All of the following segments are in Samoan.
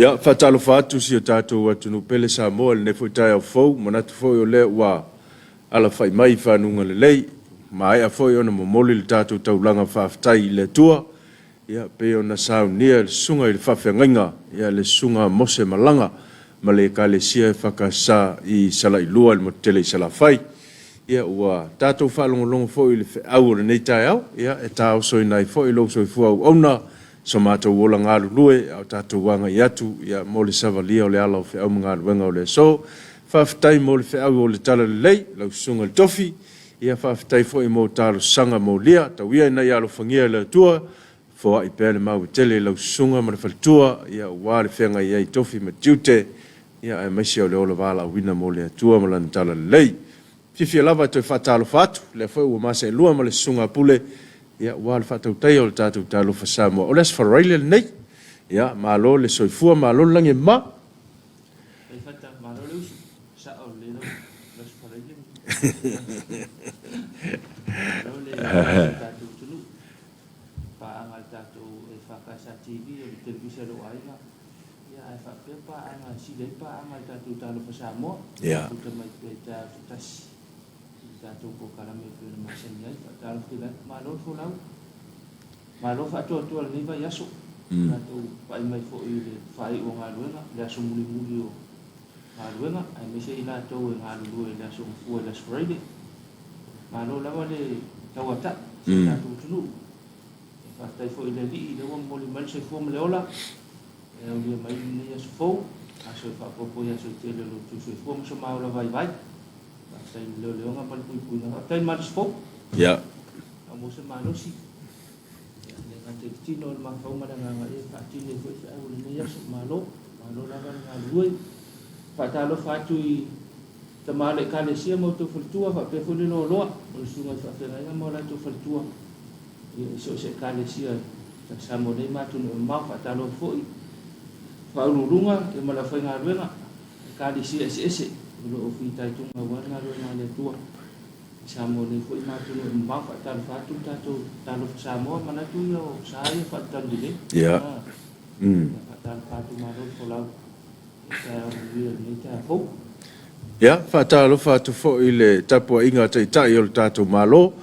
Ia, faatalofa atu si o tatou atunuu pele Samoa i lenei foi taeao fou, manatu foi o lea ua alafai mai i fanuga lelei, maea foi ona momoli le tatou taulaga faafetai i le Atua, ia, pei ona saunia e le susuga i le faafeagaiga, ia, le susuga Mose Malaga ma le Ekalesia EFKS i Salailua i le motu tele i Salafai. Ia, ua tatou faalogologo foi i le feau o lenei taeao, ia, e taosoina ai foi lou soifua auauna, so matou ola galulue, a o tatou agai atu, ia, mo le savalia o le ala o feau ma galuega o le aso. Faafetai mo le feau o le Talalelei, lau Susuga i le Tofi. Ia, faafetai foi mo talosaga molia. Tau ia ina ia alofagia e le Atua, foai pea le mau e tele i lau susuga ma le faletua, ia, aua le feagai ai i tofi ma tiute, ia, aemaise o le ola valaauina mo le Atua ma Lana Talalelei. Fiafia lava e toe faatalofa atu, lea foi ua maseelua ma le Susuga a Pule, ia, aua le faatautaia o le tatou Talofa Samoa. O le Aso Faraile lenei, ia, malo le soifua, malo le lagi e mama. Malo le uso. Sao lelei lau Aso Faraile. Malo le tatou atunuu. Paaga a le tatou EFKS TV o le televisa a lou aiga. Ia ae faapea paaga e sili ai paaga a le tatou Talofa Samoa. Puta mai pea i taeao se tasi i le tatou polokalame e pei ona masani ai. Faatalofa tele atu. Malo le folau. Malo faatoatoa i lenei vaiaso. Tatou pai mai foi i le faaiu o galuega, le aso mulimuli o galuega, aemaise i latou e galulue i le aso Gafua i le Aso Faraile. Malo lava le tauatai i si o tatou atunuu. E faafetai foi i le Alii lea ua momoli mai le soifua ma le ola e aulia mai lenei aso fou, aso e faaopoopo i aso e tele o lo outou soifua ma so ma ola vaivai. Faafetai i le leoleoga ma le puipuiga. Faafetai i le malosi fou. A maua se malosi, e le gata i le tino o le mafaufau ma le agaga e faatino ai foi feau o lenei aso. Malo, malo lava le galulue. Faatalofa atu i tama o le Ekalesia ma outou faletua, faapea foi le loaloa o le susuga i faafeagaiga ma o latou faletua i so o se Ekalesia i Samoa nei ma atunuu e mamao. Faatalofa foi i Faauluuluga ma le aufaigaluega Ekalesia eseese o lo o fitaituga aua le galuega a le Atua. I Samoa nei foi ma atunuu e mamao, faatalofa atu le tatou Talofa Samoa, manatu ia o sa ia faataulelei. Faatalofa atu malo le folau i taeao manuia i lenei taeao fou. Ia, faatalofa atu foi i le tapuaiga a Taitai o le tatou Malo,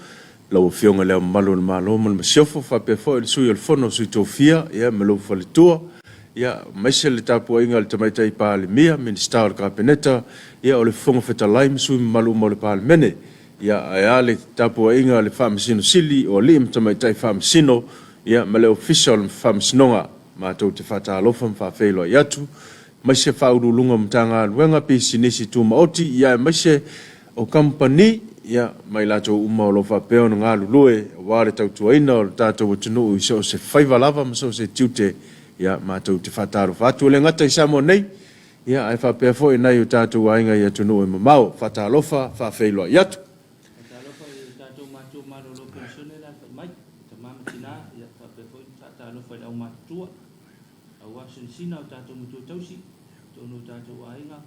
lau Afioga i Le Ao Mamalu o le Malo ma le Masiofo, faapea foi le Sui o le Fono a Sui Tofia, ia, ma lou faletua, ia, aemaise le tapuaiga a le Tamaitai Palemia, Minisita o le Kapeneta, ia, o le Fofoga Fetalai ma sui mamalu uma o le Palemene, ia, ae a le tapuaiga a le Faamasino Sili, o alii ma tamaitai Faamasino, ia, ma le Ofisa o le Faamasinoga. Matou te faatalofa ma faafeiloai atu, aemaise Faauluuluga o Matagaluega, Pisinisi Tumaoti, ia, aemaise o kamupani, ia, ma i latou uma o lo o faapea ona galulue aua le tautuaina o le tatou atunuu i so o se faiva lava ma so o se tiute, ia, matou te faatalofa atu. E le gata i Samoa nei, ia, ae faapea foi i nai o tatou aiga i atunuu e mamao. Faatalofa, faafeiloai atu. Faatalofa i o tatou matua malolo penisione le alafai mai, tama ma tina, ia, faapea foi ona faatalofa i le aumatutua, aua sinosina o tatou matua tausi, totonu o tatou aiga,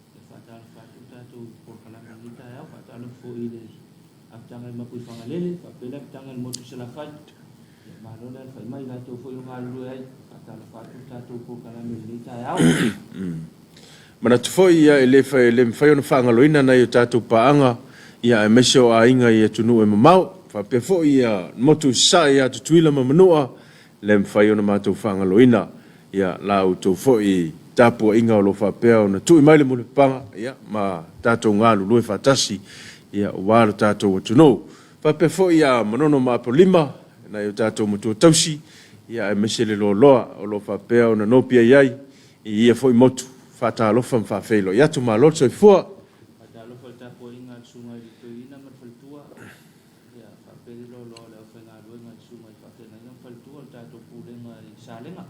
E faatalofa atu le tatou polokalame i lenei taeao, faatalofa foi i le amataga i Mapuifagalele, faapea le amataga i le motu i Salafai. Ia malo le alafai mai i latou foi o galulue ai. Faatalofa atu le tatou polokalame i lenei taeao. Manatu foi ia e le e le mafai ona faagaloina nai o tatou paaga ia aemaise o aiga i atunuu e mamao, faapea foi ia motu i Sasae ia Tutuila ma Manua, le mafai ona matou faagaloina ia la outou foi tapuaiga o lo o faapea ona tui mai le mulipapaga ia ma tatou galulue faatasi ia aua lo tatou atunuu. Faapea foi ia Manono ma Apolima, nai o tatou matua tausi ia aemaise le loaloa o lo o faapea ona nopiai ai i ia foi motu. Faatalofa ma faafeiloai atu. Malo le soifua. Faatalofa i le tapuaiga a le Susuga i le Toeaina ma le Faletua. Ia, faapea le loaloa o le aufaigaluega i susuga i faafeagaiga ma faletua o le tatou Pulega i Salega.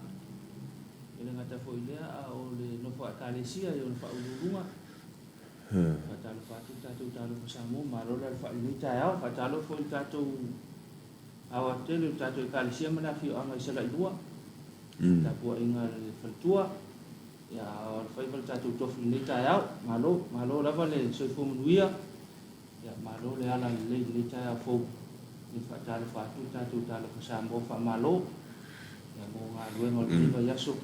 E le gata foi i lea, a o le nofo a Ekalesia i ona faauluuluga. Faatalofa atu le tatou Talofa Samoa, malo le alafai i lenei taeao. Faatalofa foi i le tatou aoatetele o le tatou Ekalesia ma le afioaga i Salailua, tapuaiga a le faletua. Ia, a o alafai ma le tatou tofi i lenei taeao. Malo, malo lava le soifua manuia. Ia malo le ala lelei i lenei taeao fou. E faatalofa atu le tatou Talofa Samoa faamalo ia mo galuega o lenei vaiaso.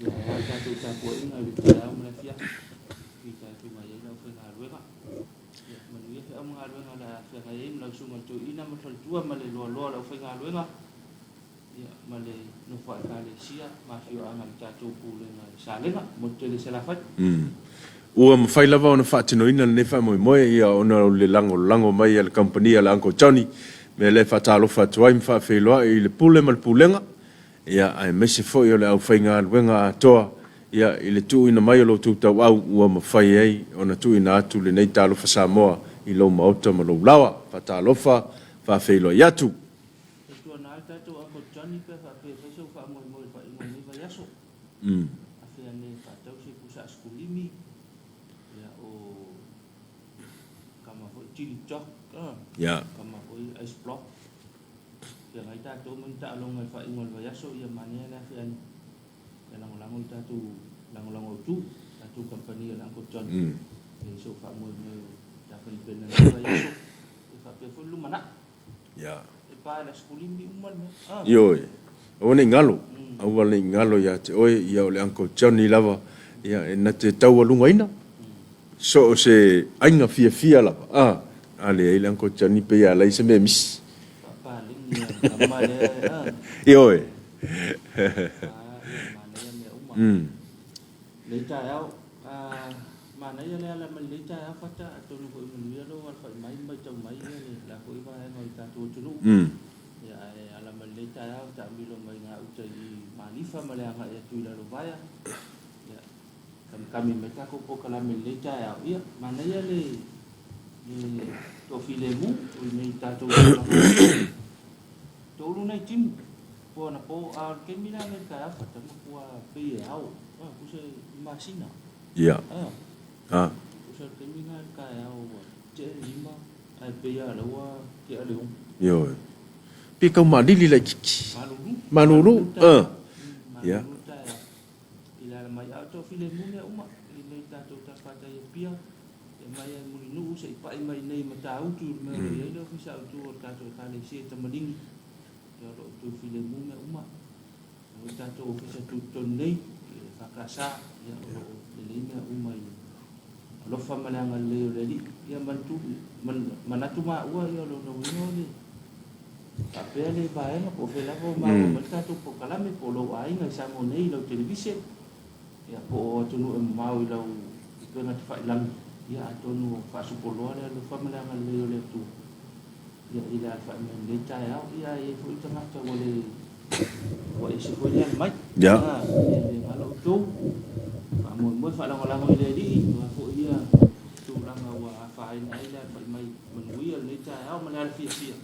Ia, ae a le tatou tapuaiga i le taeao ma le afiafi, fitaituga i ai le aufaigaluega. Ia, manuia feau ma galuega o le a feagai ai ma lau Susuga i le Toeaina ma le faletua ma le loaloa o le aufaigaluega, ia, ma le nofo a Ekalesia ma afioaga i le tatou Pulega i Salega. Motu tele i Salafai. Ua mafai lava ona faatinoina lenei faamoemoe ia ona o le lagolago mai a le kamupani a le Uncle Johnny, mea lea e faatalofa atu ai ma faafeiloai i le Pule ma le Pulega, ia aemaise foi o le aufaigaluega atoa ia i le tuuina mai o lo outou tauau ua mafai ai ona tuuina atu lenei Talofa Samoa i lou maota ma lou laoa. Faatalofa, faafeiloai atu. Tautuana ai tatou Uncle Johnny pe faapea e fai sou faamoemoe i le faaiuga o lenei vaiaso. Afe ane e faatau se pusa asikulimi, ia o kama foi chili dog, kama foi ice block. Feagai tatou ma ni taaloga i le faaiuga o le vaiaso, ia manaia le afe ane e lagolago le tatou lagolago autu, tatou kamupani a le Uncle Johnny. E i sou faamoemoe o tapenapena i lenei vaiaso, ia faapea foi le lumanai. E pa i le aso 15 uma le mea. Ioe. Aua ne i galo, aua ne i galo ia te oe, ia o le Uncle Johnny lava, ia e na te taualugaina so o se aiga fiafia lava, a, a leai le Uncle Johnny pei a leai se mea e misi. Faapaleni a le tama lea, a. Ioe. A, ia manaia mea uma. Lenei taeao, a, manaia le ala mai lenei taeao Fata, atonu foi manuia lou alafai mai ma matau mai le la foi vaega o le tatou atunuu. Ia, ae ala mai lenei taeao taamilo mai gauta i Malifa ma le agai atu i Lalovaea. Ia, kamikami mai tatou polokalame i lenei taeao. Ia, manaia le le toafilemu o lenei tatou taulaga. Toulu nai timu po anapo, a o le taimi la lenei i le taeao Fata, matua pei e ao, a, tusa i masina. Ia. A. Tusa o le taimi lena i le taeao ua tea le 5 ae pei lava o la ua tea le 6. Ioe. Pe tau malili laitiiti. Malulu. Malulu. A. Malulu taeao. I le ala mai, a o toafilemu mea uma i lenei tatou talafatai i Apia, e mai lava i Mulinuu se i pai mai i inei i Matautu i le mea o lo o i ai le Ofisa Autu o le tatou Ekalesia i Tamaligi, ia o lo o toafilemu mea uma. O le tatou Ofisa Tutotonu nei, i le EFKS, ia o lo o lelei mea uma i le alofa ma le agalelei o le Alii. Ia manatu maua, ia o lona uiga o le faapea le vaega po o fea lava o maua mai le tatou polokalame, po o lou aiga i Samoa nei i lau televise, ia po o atunuu e mamao i lau upega tafailagi, ia atonu o faasupoloa le alofa ma le agalelei o le Atua. Ia, i le alafai mai i lenei taeao, ia e i ai foi tagata ua le, ua ese foi le ala mai. Ia. Ia, e le galo outou. Faamoemoe, faalagolago i le Alii, aua foi ia tulaga ua afaina ai le alafai mai manuia i lenei taeao ma le ala fiafia.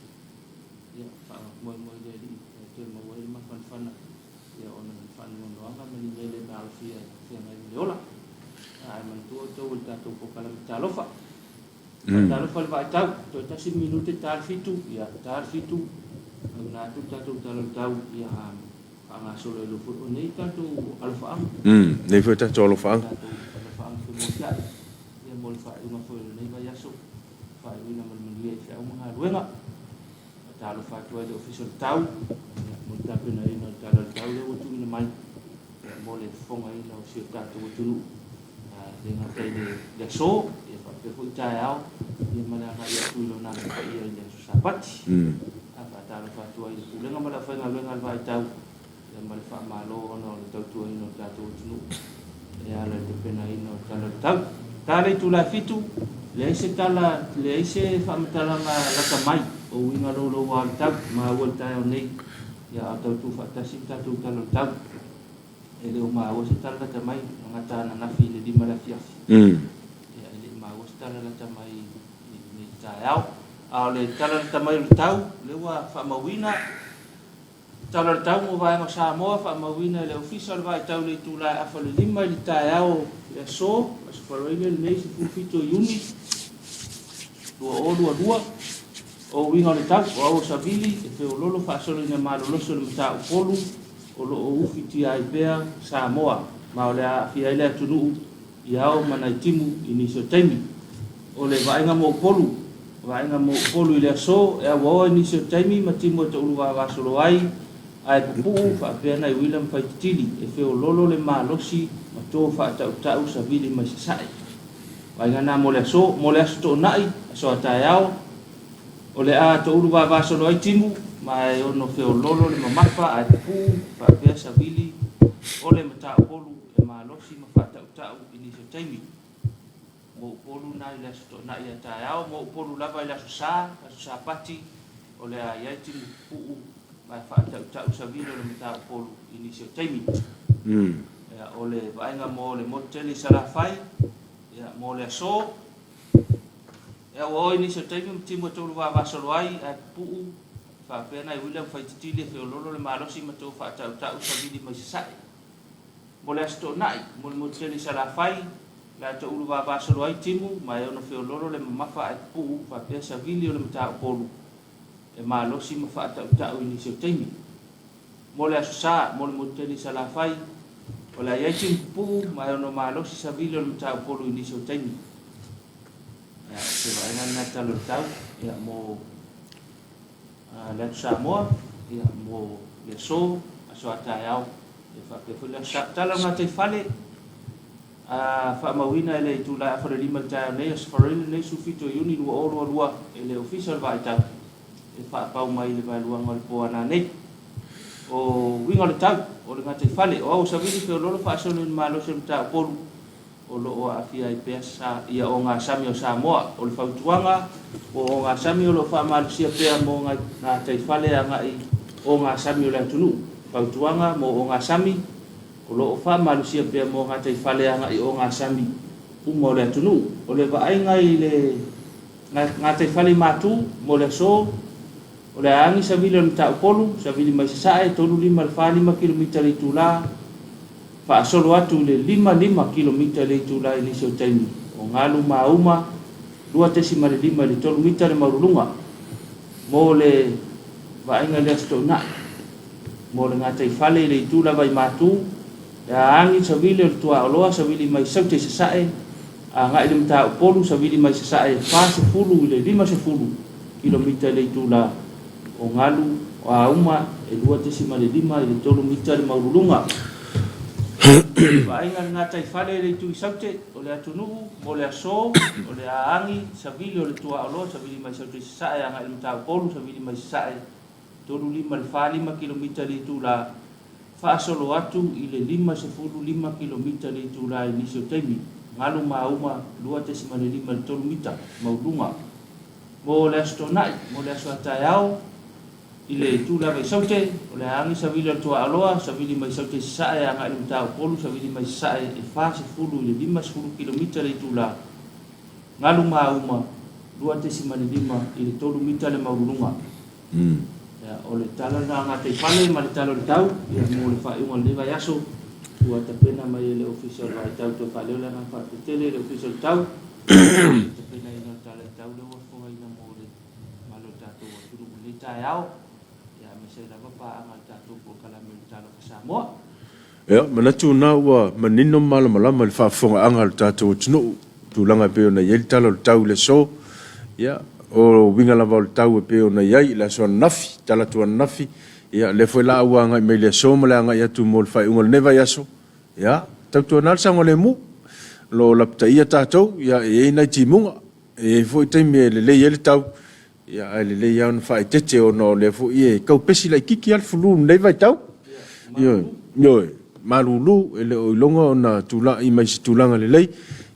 Ia, faamoemoe i le Alii e toe maua ai le mafanafana, ia, ona o ni faanoanoaga ma ni mea le maalofia e feagai ma le ola. Ae manatua outou i le tatou polokalame talofa. Faatalofa le vaitau, toe tasi le minute ta le fitu, ia ta le fitu, auina atu le tatou tala o le tau, ia faagasolo ai loa foi. O nei tatou alofaaga. Nei foi tatou alofaaga. Tatou alofaaga femuatai, ia mo le faaiuga foi o lenei vaiaso, faaiuina ma le manuia i feau ma galuega. Faatalofa atu ai i le Ofisa o le Tau, ia, mo le tapenaina o le tala o le tau lea ua tuuina mai, ia, mo le fofogaina o si o tatou atunuu. E le gata i le aso, ia faapea foi taeao, ia ma le agai atu i Lona Agaga Paia i le aso Sapati. A faatalofa atu ai i le Pulega ma le aufaigaluega a le Vaitau, ia ma le faamalo ona o le tautuaina o le tatou atunuu e ala i le tapenaina o le Tala o le Tau. Ta le itula e fitu, leai se tala, leai se faamatalaga lata mai o uiga louloua o le tau, maua i le taeao nei, ia a o tautu faatasi le tatou Tala o le Tau. E le o maua se tala lata mai, na gata ananafi i le 5 i le afiafi. Ia, e le i maua se tala lata mai i lenei taeao. A o le tala lata mai o le tau, lea ua faamauina, tala o le tau mo vaega o Samoa, faamauina e le Ofisa o le Vaitau i le itula e afa o le 5 i le taeao i le aso, Aso Faraile lenei 17 o Iuni 2022. O uiga o le tau, o ao o savili, e feololo faasolo ina malolosi o le mataupu o lo o ufitia ai pea Samoa, ma o le a aafia ai le atunuu i ao ma nai timu i nisi o taimi. O le vaaiga mo Upolu, vaaiga mo Upolu i le aso e auaoa i nisi o taimi ma timu e toulu vavasolo ai, Ae pupuu faapea nai uila ma faititili e feololo le malosi ma to faatautau savili mai sasae. Vaaiga na mo le aso, mo le aso toonai, aso a taeao, o le a toulu vavasolo ai timu ma e ono feololo le mamafa ae pupuu faapea savili o le mataupolu e malosi ma faatautau i nisi o taimi. Mo Upolu na i le aso toonai a taeao, mo Upolu lava i le aso Sa, aso Sapati, o le a i ai timu pupuu ma e faatautau savili o le mataupolu i nisi o taimi. Ia, o le vaaiga mo le motu tele i Salafai, ia, mo le aso, ia, ua o i nisi o taimi ma timu e toulu vavasolo ai, ae pupuu, faapea nai William Faititili e feololo le malosi ma tou faatautau savili mai Sasae. Mo le Aso Toonai, mo le motu tele i Salafai, le a toulu vavasolo ai timu ma e ono feololo le mamafa ae pupuu faapea savili o le mataupolu e malosi ma faatautau i nisi o taimi. Mo le Aso Sa, mo le motu tele i Salafai, o le a i ai timu pupuu ma e ono malosi savili o le mataupolu i nisi o taimi. Ia, o se vaaiga lena tala o le tau, ia, mo le atu Samoa, ia, mo le aso, aso a taeao, ia faapea foi le aso Sa. Tala o gataifale, faamauina e le itula e afa le lima i le taeao nei, Aso Faraile lenei 17 o Iuni 2022 e le Ofisa o le Vaaitau e faapau mai i le vaeluaga o le po a nanei. O uiga o le tau, o le gataifale, o au savili feololo faasolo i le malosi o le Mataupolu, o lo o aafia ai pea ia ogasami o Samoa. O le fautuaga, o ogasami o lo o faamalosia pea mo gataifale agai ogasami o le atunuu. Fautuaga mo ogasami o lo o faamalosia pea mo gataifale agai ogasami uma o le atunuu. O le vaaiga i le gataifale i Matu mo le aso, o le a agi savili o le Mataupolu, savili mai Sasae, 35 i le 45 kilomita i le itula, faasolo atu i le 55 kilomita i le itula i nisi o taimi, o galu mauma 2.5 i le 3 mita le maualuluga mo le vaaiga i le Aso Toonai. Mo le gataifale i le itu lava i Matu, e aagi savili o le tuaoloa savili mai Saute i Sasae, agai i le Mataupolu savili mai Sasae 40 i le 50 kilomita i le itula. O galu o auma e 2.5 i le 3 mita le maualuluga. Vaaiga le gataifale i le itu i Saute o le atunuu mo le aso, o le aagi savili o le tuaoloa savili mai Saute i Sasae agai i le Mataupolu savili mai Sasae 35 i le 45 kilomita i le itula, faasolo atu i le 55 kilomita i le itula i nisi o taimi, galu ma auma 2.5 i le 3 mita maualuga. Mo le Aso Toonai, mo le aso a taeao, i le itu lava i Saute, o le a agi savili o le tuaoloa, savili mai Saute i Sasae agai i le Mataupolu, savili mai Sasae e 40 i le 50 kilomita le itula, galu mauma 2.5 i le 3 mita le maualuluga. Ia, o le tala lena a gataifale ma le tala o le tau, ia, mo le faaiuga o lenei vaiaso, ua tapena mai e le Ofisa o le Vaitau toe faaleo le agaga faafetai tele i le Ofisa o le Tau, le tapenaina o le tala i tau lea ua fofogaina mo le mamalu o le tatou atunuu i lenei taeao, ia, aemaise ai lava paaga a le tatou polokalame o le Talofa Samoa. Ia, manatu lena ua manino ma malamalama i le faafofogaaga a lo tatou atunuu, tulaga e pei ona i ai le tala o le tau i le aso. Ia, o uiga lava o le tau e pei ona i ai i le aso ananafi, tala atu ananafi. Ia, o lea foi la ua agai mai i le aso ma le agai atu mo le faaiuga o lenei vaiaso. Ia, tautuana le saogalemu. O lo o lapataia tatou, ia, e i ai nai timuga, e i ai foi taimi e lelei ai le tau, Ia, ae lelei lava ona faaeteete ona o lea foi e tau pesi laitiiti lava le flu i lenei vaitau. Ioe, ioe, malulu, e le o iloga ona tulai mai i se tulaga lelei.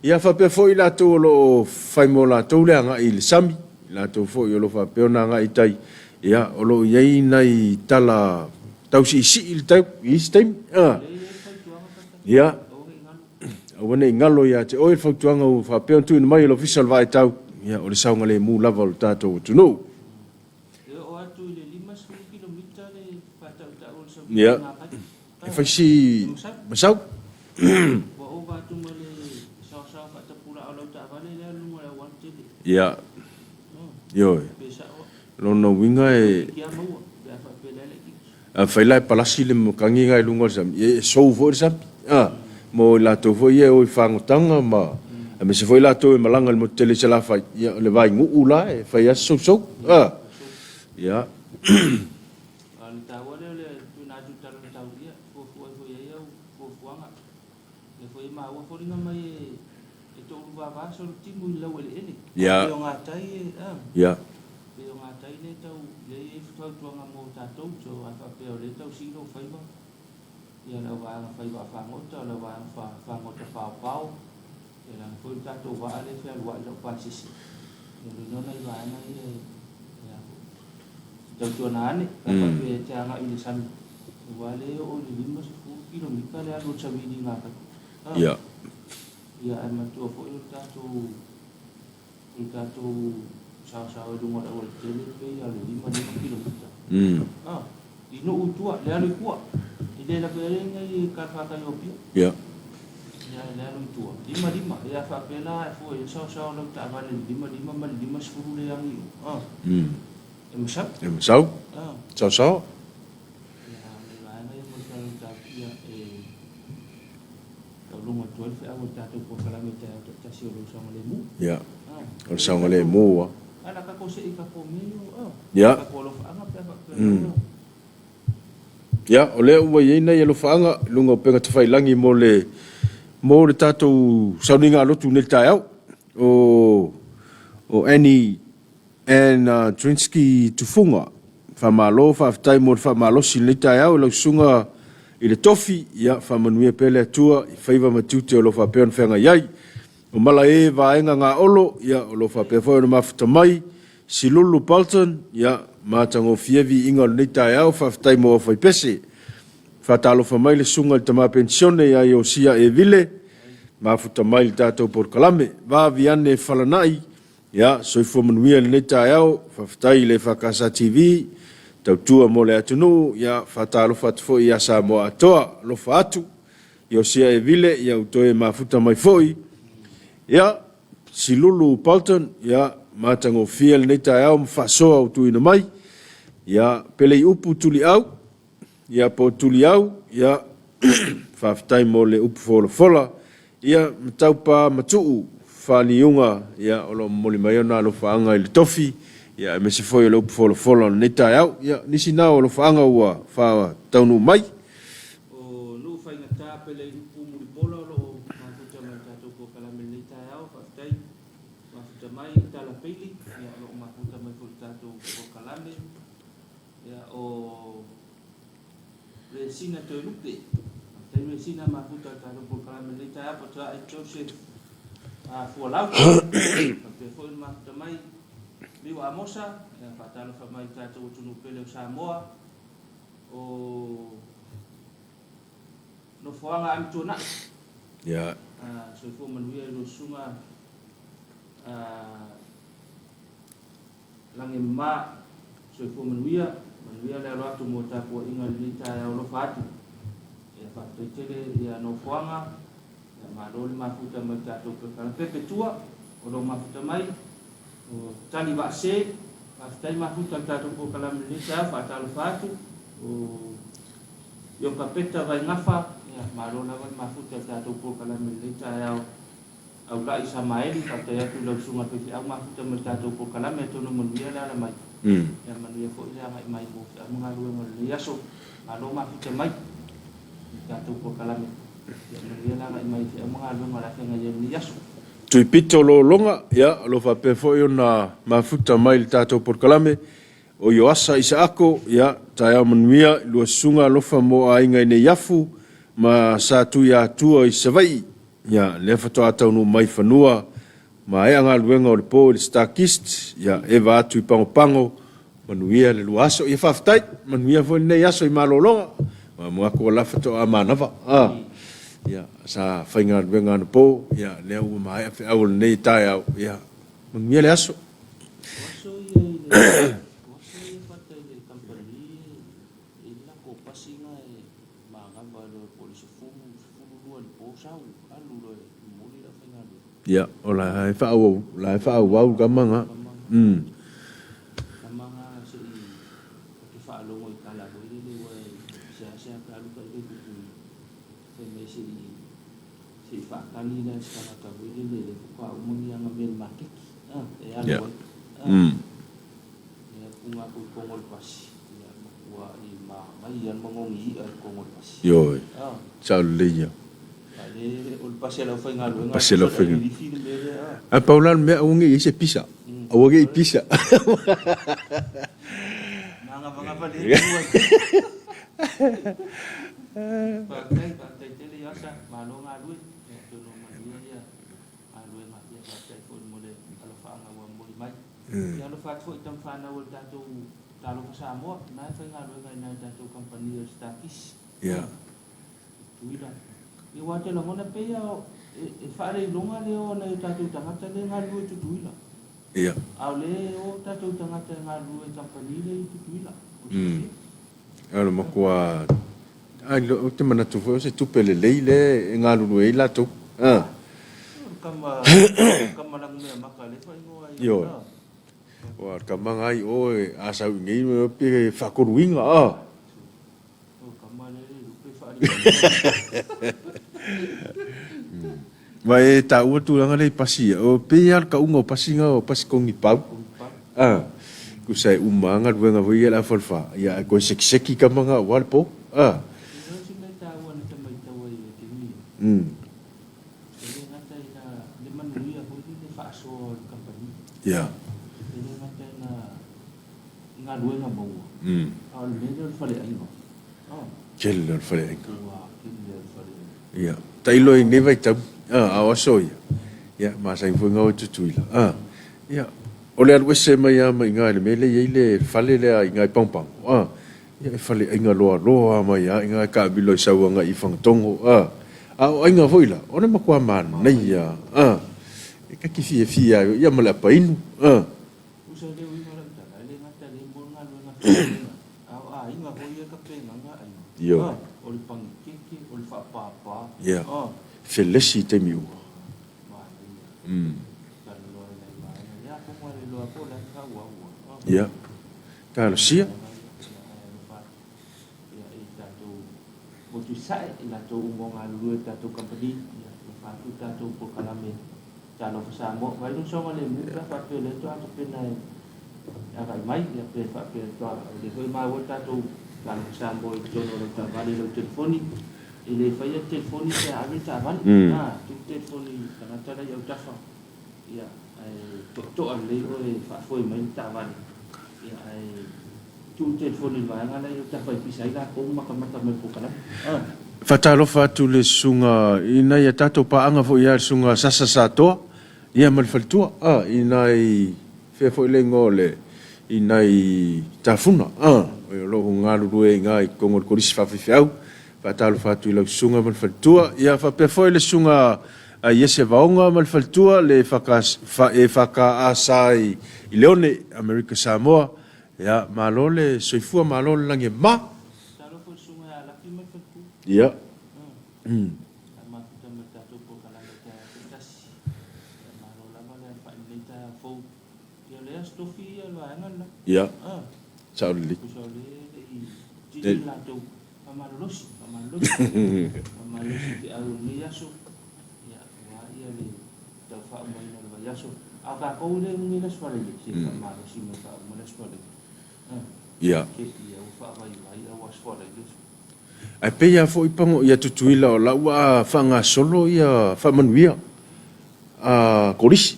Ia, faapea foi i latou o lo o fai mo latou le agai i le sami, i latou foi o lo o faapea ona agai i tai, ia, o lo o i ai nai tala tau siisii le tau i isi taimi. Ia. Aua ne i galo ia te oe le fautuaga ua faapea ona tuuina mai e le Ofisa o le Vaaitau, ia, o le saogalemu lava o le tatou atunuu. E oo atu i le 50 kilomita le faatautau o le savili o Gafai. E fai si masau. Ua ova atu ma le saosaoa faatapulaa o lau taavale lea i luga o le auala tele. Ia. Ioe. Pe sao. Lona uiga e. Toeitiiti lava maua pe a faapea leai laitiiti. Afai la e palasi le matagi lena i luga o le sami, ia e sou foi le sami, a, mo i latou foi ia e o i fagotaga ma, aemaise foi i latou e malaga i le motu tele i Salafai, ia o le vainuu la e fai lava si sousou, a, ia. A o le taua lea o le tuuina foliga mai e e touluvava Solutimu i le laueleele. Ia. Pei o gatai e, a. Ia. Pei o gatai lea e tau, lea e i ai fautuaga mo tatou, so a faapea o lea e tau sii lou faiva, ia le au vaega fai vaa fagota, o le au vaega fa, fagota paopao, ia leaga foi le tatou vaa lea e fealuai i lau pasese, ia lona o nai vaega ia e, e a foi, tautuana ane, pe a faapea e te agai i le sami, aua lea e oo i le 50 kilomita le alu o le savili i gatai. A. Ia. Ia ae manatua foi o le tatou o le tatou saosao i luga o le aualatele e pei lava o le 55 kilomita. A, i nuu i tua, le alu i tua. E le lavea ai nai kalafākai o Apia. Ia. Ia le alu i tua, 55. Ia a faapea la e fua i ai le saosao o lau taavale i le 55 ma le 50 le agi i o. A, e masau. E masau. A. Saosao. Ia, o nai vaega ia mo le tala o le mataupu, ia e Tauluga atu ai le feau a le tatou polokalame i taeao taitasi o lou saogalemu. Ia. O le saogalemu a. A la tatou see i tatou mea ia o Ia. tatou alofaaga pe a faapea mm. Ia, o lea ua i ai nai alofaaga i luga o upega tafailagi mo le mo le tatou sauniga alotu i lenei taeao. O o Annie Ann Drinsky Tufuga, faamalo faafetai mo le faamalosi i lenei taeao i lau susuga i le tofi, ia faamanuia pea le Atua i faiva ma tiute o lo o faapea ona feagai ai. O Malae Vaega Gaolo, ia o lo o faapea foi ona mafuta mai, Silulu Bolton, ia matagofie viiga o lenei taeao, faafetai mo aufaipese. Faatalofa mai le susuga i le tama penisione ia Iosia Evile, mafuta mai i le tatou polokalame. Vaviane Falanai, Ia, soifua manuia i lenei taeao, faafetai i le EFKS TV, tautua mo le atunuu, ia, faatalofa atu foi ia Samoa atoa, alofa atu, Iosia Evile, ia ua toe mafuta mai foi, ia, Silulu Bolton, ia, matagofie lenei taeao ma faasoa ua tuuina mai, ia, Peleiupu Tuliau, Ia po o Tuliau, ia faafetai mo le upu folafola, ia Mataupa Matuu Faliuga, ia o lo o momoli mai ona alofaaga i le tofi, ia aemaise foi o le upu folafola o lenei taeao. Ia nisi na o alofaaga ua faataunuu mai. O nuu faigata pele i upu mulipola o lo o mafuta mai le tatou polokalame i lenei taeao. Faafetai mafuta mai Tala Peili, ia o lo o mafuta mai foi i le tatou polokalame. Ia, o Resina Toelupe. Faafetai Resina mafuta i le tatou polokalame i lenei taeao faatoa e Joseph Fualau. Faapea foi le mafuta mai Miu Amosa, ia faatalofa mai i le tatou atunuu pele o Samoa. O Nofoaga Amituanai. Ia. Soifua manuia i lua susuga Lagimama, soifua manuia, manuia le alo atu mo tapuaiga i lenei taeao alofa atu. Ia faafetai tele ia nofoaga, ia malo le mafuta mai le tatou pekala pepe tua o lo mafuta mai, o tali vaase, faafetai mafuta le tatou polokalame i lenei taeao, faatalofa atu, o Iokapeta Vaigafa, ia malo lava le mafuta le tatou polokalame i lenei taeao. Aulai Samaeli, faafetai atu i lau susuga faifeau mafuta ma le tatou polokalame, atonu manuia le ala mai, ia manuia foi le agai mai mo feau ma galuega o lenei aso. Malo mafuta mai i le tatou polokalame, ia manuia le agai mai i feau ma galuega o le a feagai ai i lenei aso. Tuipito Lologa, ia, o lo o faapea foi ona mafuta mai i le tatou polokalame, o Ioasa Isaako, ia, taeao manuia i lua susuga alofa mo aiga i Neiafu ma Satuiatua i Savaii. Ia, lea faatoa taunuu mai i fanua, maea galuega o le po i le Starkist, ia, eva atu i Pagopago, manuia le lua aso. Ia, faafetai, manuia foi lenei aso i malologa. Ua manatu o la faatoa manava. A, ia, sa faigaluega anapo, ia, lea ua maea feau o lenei taeao, ia, manuia le aso. O aso ia i le, o aso ia fata i le kamupani e i ai le latou pasi na e Manava loa po o le sefulu, 12 i le po sau, alu loa e momoli le aufaigaluega. Ia, o la e faaauau, o la e faaauau le tama na. Umm. Tama na se i, ou te faalogo i tala foi lele ua e seasea pe alu ta ivai pupuni, fai mai se i, se i faatali la se tagata foi lele lea faatoa uma ni ana mea i le maketi, a, e alu ai. A. Ia punga atu i totonu o le pasi, ia matuai manaia le manogi i'a i totonu o le pasi. Ioe, sao lelei ia. Pasi a le aufaigaluega. Ae pau la le mea aua ne i i ai se pisa. Aua ne i pisa. Ia. Tutuila. Ia aua te lagona pei a e faaleiloga le o a nai o tatou tagata lea e galulue i Tutuila. Ia. A o lea e o tatou tagata e galulue i kamupani lea i Tutuila. O le silafia. O le matua ai ou te manatu foi o se tupe lelei lea e galulue ai latou. O le tama, tama lanumeamata lea e faaigoa ai. Ioe. Aua o le tama na i o a sau i inei pe faatoluina. Ma e taua tulaga lea i pasi ia, e pei lava o le tauga o pasi na o pasi konipau. Tusa e uma lava galuega foi ia a le aufalefa, ia ae toe sekiseki tama na aua le po. Ia. I galuega maua, a o le mea lea o le faleaiga. Tele o le faleaiga. Ua tele o le faleaiga. Ia, tailo i lenei vaitaimi, a o aso ia, ia, masani foi ona o i Tutuila. Ia, o le alu ese mai lava mai i ina i le mea lea e i ai le fale lea i ina i Pagopago, ia, e faleaiga loaloa mai lava i ina e taamilo ai sau agai i Fagatogo. A o aiga foi la, o le matua manaia lava, e ta te fiafia ai, ia ma le apainu. Usa le uiga o lau tala, e le gata i le mo le galuega faigaluega, a o aiga foi ia e tapenaga aiga. Ioe. O le pagikeke, o le faapapa. Ia. Felesi i taimi uma. Manaia. Talanoa i nai vaega. Ia atonu a le iloa po o le a se faaauau. Ia. Talosia. Ia ae alofa atu. Ia i tatou motu i Sasae, i latou uma o galulue i le tatou kamupani. Ia alofa atu i tatou polokalame Talofa Samoa, vaai lou saogalemu pe a faapea o lea faatoa tapena e agai mai, ia pe faapea faatoa, o lea foi e maua le tatou Talofa Samoa i totonu o lau taavale i lau telefoni. E le faia le telefoni pe a ave le taavale. A, tuu le telefoni i tagata la i autafa, ia, ae toatoa lelei oe e faafoe mai le taavale, ia, ae Tuu telefoni i le vaega la i autafa e pisa ai latou ma matamata mai i le polokalame. A. Faatalofa atu le susuga i nai a tatou paaga foi ia le susuga Sasa Satoa ia ma le faletua a i nai fea foi le igoa o le i nai Tafuna a o lo o galulue ai ina i totonu o le Kolisi Faafaifeau. Faatalofa atu i lau susuga ma le faletua ia faapea foi le susuga a Iese Vaoga ma le faletua le EFKS i Leone Amerika Samoa. Ia, malo le soifua, malo le lagi e mama. Talofa i le susuga ia Laki ma le faletua. Ia. Sa mafuta ma le tatou polokalame i taeao taitasi. Ia, malo lava le alafai i lenei taeao fou. Ia, o lea Tofi ia le vaega le la. Ia. Sao lelei. Tusa o lea e le i tini le latou faamalolosi, faamalolosi, faamalolosi i feau o lenei aso. Ia, aua ia le tau faaumaina o le vaiaso. A o tatou e le umi ai le Aso Faraile, se faamalosi mai faauma le Aso Faraile. Ia. Te i au faavaivai au Aso Faraile. Ae pei lava foi pago ia Tutuila o la ua faagasolo ia faamanuia a Kolisi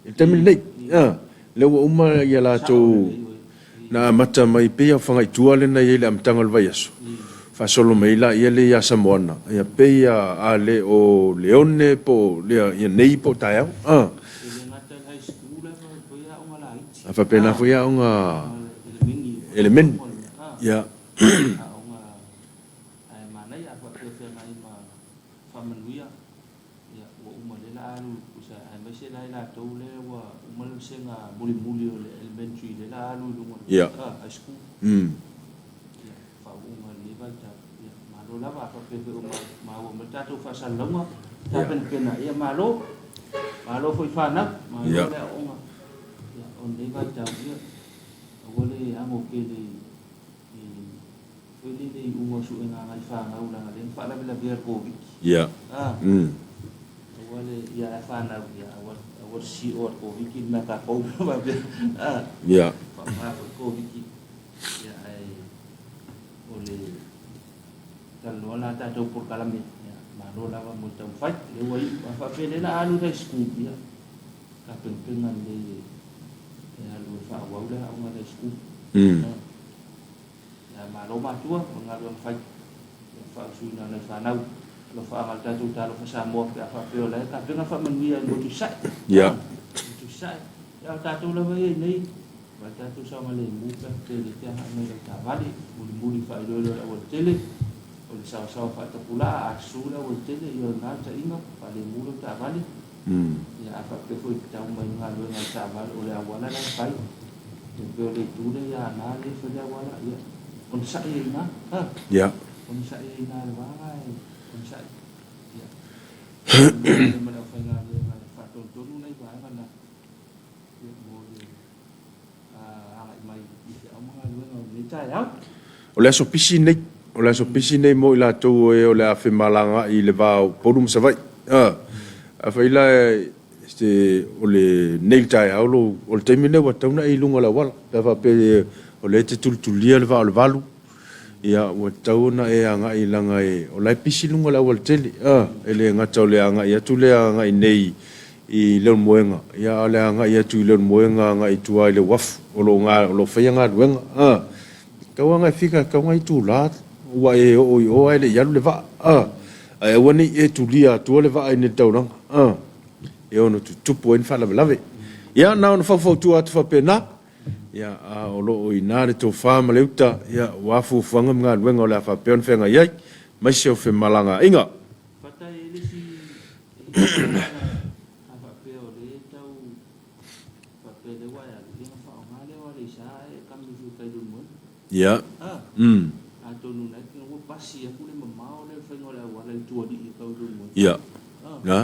i le taimi lenei. A, lea ua uma ia latou na amata mai pei o Fagaitua lea na i ai i le amataga o le vaiaso, faasolo mai ai laia lea ia Samoana, ia pei a a le o Leone po o lea ia nei po o taeao. A. E le gata i le high school ae faapena foi aoga laiti. A faapena foi aoga elemeni. Ia. Aoga ae manaia a faapea feagai ma faamanuia. Ia, ua uma lea la a alu usa aemaise la i latou lea ua uma le vasega mulimuli o le elementary lea la a alu i luga o le high school. Ia, faauuga i lenei vaitau. Ia, malo lava a faapea foi ua maua mai le tatou faasalalauga tapenapena. Ia, malo. Malo foi fanau, malo le aooga. Ia, o lenei vaitau, ia, aua le ago tele i Foi lele i uga o suega a nai fanau leaga lea na faalavelavea e le Koviti. Ia. A. Aua le ia ae fanau ia aua aua le sio a le Koviti le mea a tatou faapea. A. Ia. Faaaoga foi le Koviti ia ae o le talanoa la a tatou polokalame ia. Malo lava mo le taumafai. Lea ua iu. A faapea lea la a alu i high school, ia, tapenapena lelei e alu e faaauau le aoga i high school. Ia, malo matua mo le galuega fai. Ia, faausuina o nai fanau. Alofaaga i le tatou Talofa Samoa pe a faapea o la e tapena faamanuia i le motu i Sasae. Motu i Sasae. Ia, o tatou lava ia i inei, Vaai tatou saogalemu pe a tele te agai mai lau taavale, mulimuli faailoilo i le aualatele, o le saoasaoa faatapulaa, a susu le aualatele, ia o lena le taiga, faalemu lau taavale. Ia a faapea foi e tau mai galuega i le taavale, o le auala la e fai, ia pei o le itu lea i Aana lea e fai le auala, ia onosai ai i ina, ha? Onosai ai i ina i le va lena e onosai. Ia, ma le aufaigaluega e faatonutonu nai vaega na. O le aso pisi lenei, o le aso pisi lenei mo i latou o e o le a femalagaai i le va o Upolu ma Savaii. Afai la se o lenei le taeao lou, o le taimi lenei ua tatau ona e i luga o le auala, pe a faapea o lea e te tulitulia le vaa o le 8, ia ua tatau ona e agai leaga o la e pisi luga o le aualatele. E le gata o le agai atu lea agai nei i Leulumoega, ia a o le agai atu i Leulumoega agai i tua i le uafu o lo o faia galuega. A, tau lava ina e fika, tau ina itula ua e oo i o ae le i alu le vaa. A, ae aua ne i e tulia atua le vaa i inei i le taulaga. A, e ono tutupu ai ni faalavelave. Ia, na ona faufautua atu faapena. Ia, a o lo o i ina le tofa ma le uta, ia, aua fuafuaga ma galuega o le a faapea ona feagai ai, aemaise o femalagaaiga. Fata e le isi tulaga a faapea o lea e tau faapea lea ua e alu, ia ona faaaoga lea o Aleisa ae e kami ifo i tai Leulumoega. Ia. A. Atonu na ua pasi atu le mamao lea o le faiga o le auala i Tualii e tau i Leulumoega. Ia. A. Na.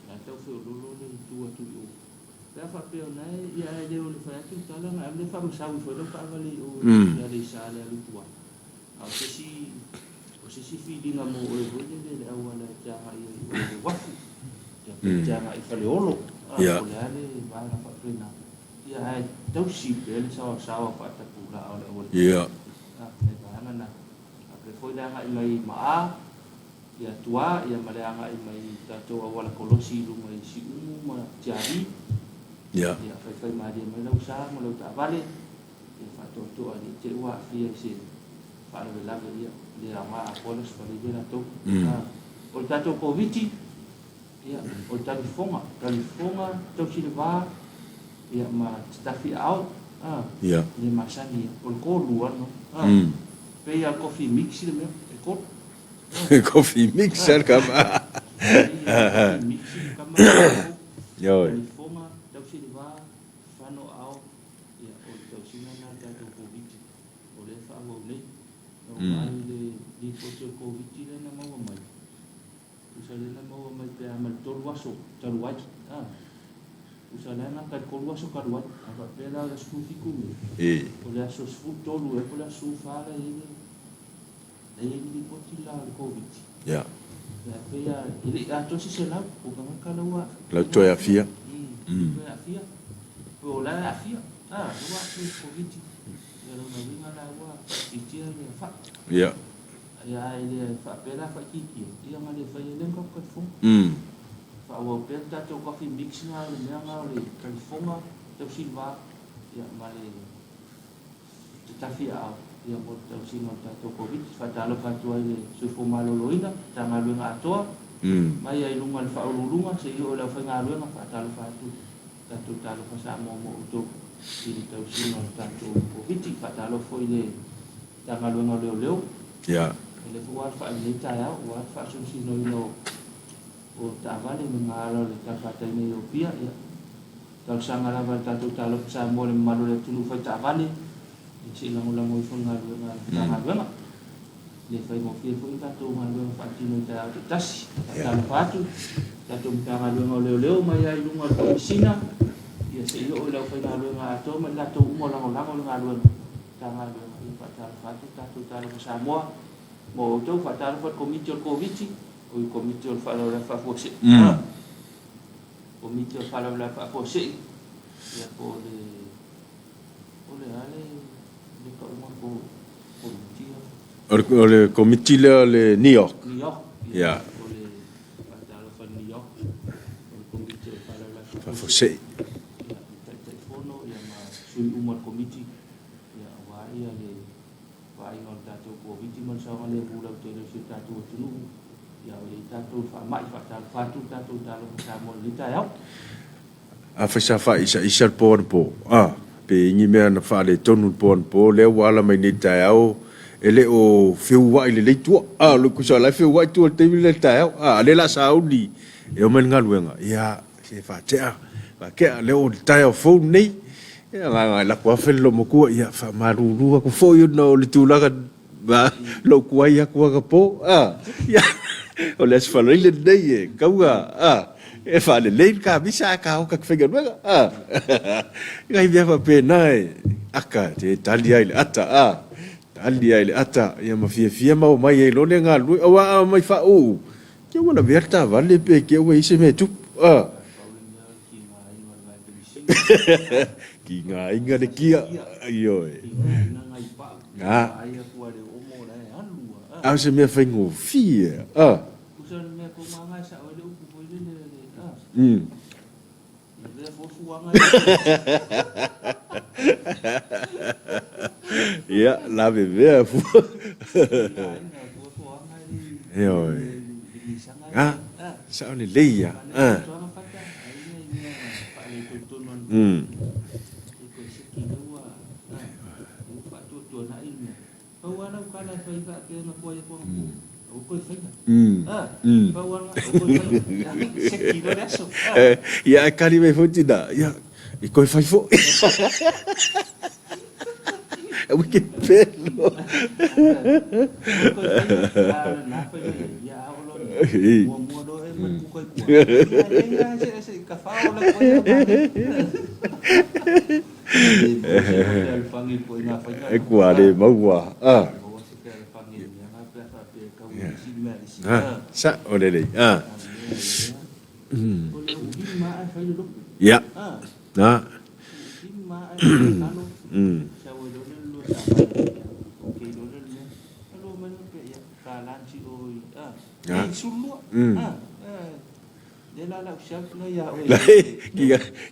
Na e tau feoloolo le itu atu i o. Pe a faapea o na e, ia ae le o le fai atu le tala na ave faamasau ifo ai lau taavale i o i Aleisa i le alu i tua. A o se isi, o se isi filiga mo oe foi lele i le auala e te agai ai i o i le uafu, ia pe e te agai i Faleolo, a, po o le a le vaega faapena. Ia ae tausi pea le saoasaoa faatapulaa o le aualatele. A, nai vaega na. Faapea foi le agai mai i Maa, ia tua, ia ma le agai mai i tatou auala kolosi i luga i Siumu ma Tiavi. Ia faifai malie mai lau sa ma lau taavale. Ia faatoatoa i te i ua aafia i se faalavelave, ia le aoga atoa le Aso Faraile latou. O le tatou Koviti, ia, o le talifofoga, talifofoga, tausi le va, ia, ma tatafi aao, le masani ia. O le tolu lava lena. Pei lava o le coffee mix le mea, e tolu. Coffee mix le kama. Pei lava o le coffee mix le kama, e tolu. Talifofoga, tausi le va, fano aao. Ia, o le tausiga lena a le tatou Koviti, o lea e faaauau nei. Na ou vaai i le lipoti o le Koviti lea na maua mai, tusa lea na maua mai pe a ma le 3 aso talu ai. A, tusa la e gata i le 3 aso talu ai. A faapea la o le aso 17 Me, o le aso 13 ea po o le aso 14 la e i ai le, la e i ai le lipoti la o le Koviti. Ia. Ia, e pei lava, e le i atoa se 100 o tagata la ua La ua toe aafia. Toe aafia. O la e aafia, a, ua aafia i le Koviti. Ia lona uiga la ua faaitiitia le afa'i. Ia. Ia ae le faapea la faaitiitia, ia na le fai ai lea ni tatou talifoga. Faaauau pea le tatou coffee mix na, le mea na o le talifoga, tausi le va, ia ma le tatafi aao, ia mo le tausiga o le tatou Koviti. Faatalofa atu ai i le soifua maloloina, Matagaluega atoa, mai ai i luga i le Faauluuluga seia oo i le aufaigaluega, faatalofa atu. Tatou talofa Samoa mo outou i le tausiga o le tatou Koviti. Faatalofa foi i le Matagaluega o Leoleo. O lea foi ua alafai i lenei taeao, ua le faasinosiноina o taavale i luga ala o le talafatai nei o Apia. Ia, talosaga lava i le tatou talofa Samoa i le mamalu o le atunuu fai taavale, ia se i lagolago ifo le galuega a le Matagaluega. E le faigofie foi le tatou galuega faatino i taeao taitasi. Faatalofa atu i le tatou Matagaluega o Leoleo mai lava i luga o le Komesina, ia se i oo i le aufaigaluega atoa ma i latou uma o lagolago le galuega Matagaluega. Ia faatalofa atu le tatou Talofa Samoa mo outou. Faatalofa i le Komiti o le Koviti, oi le Komiti o le Faalavelave Faafuasei. Komiti o le Faalavelave Faafuasei, ia po o le O le a le le tauga po Komiti O le Komiti lea o le NEOC. NEOC, ia. O le se'i. Ia, le Taitaifono ia ma sui uma o le Komiti, ia aua ia le vaaiga o le tatou Koviti ma le saogalemu lautele o si o tatou atunuu, ia o i ai tatou i le faamai, faatalofa atu le tatou Talofa Samoa i lenei taeao. Afai sa faaisaisa le po anapo, a, pe i ai ni mea na faaletonu i le po anapo, lea ua ala mai nei i le taeao, e le o feuai lelei tua. A, o le kusa o la e feuai tua i le taimi lea i le taeao. A, a o lea o le a sauni e omai i le galuega, ia, se faatea, faatea, lea ua le taeao fou lenei. Ia, na ona alu atu lava fai i le loomatua, ia, faamalulu atu foi ona o le tulaga na lou tuai atu anapo, a, ia, o le Aso Faraile lenei e tatau ona, a, e faalelei le kamisa ae taota i te faigaluega, a. Nai mea faapena e ata, e tali lava i le ata, a, tali lava i le ata, ia ma fiafia ma omai ai loa le galulue, aua a omai faauu, te ua lavea le taavale pe te ua i ai se mea e tupu, a. Tigaina le kia, ioe. A o se mea faigofie, a. Ia, lavevea fua. Ioe. A, sao lelei ia. A. Ia ae kali mai foi tina, ia, e toe fai foi. Aua ke pelo. E kua le maua. Ah. Sa o lelei. Ah. Ia. Na.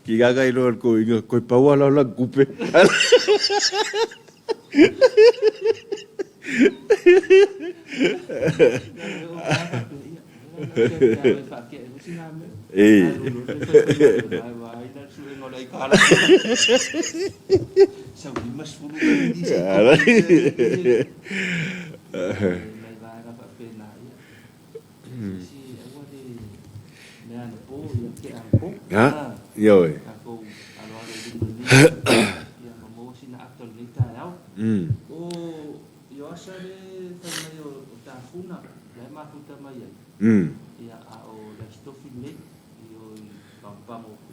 Ki gaga i loa ko inga koe paua lau la kupe. Ioe.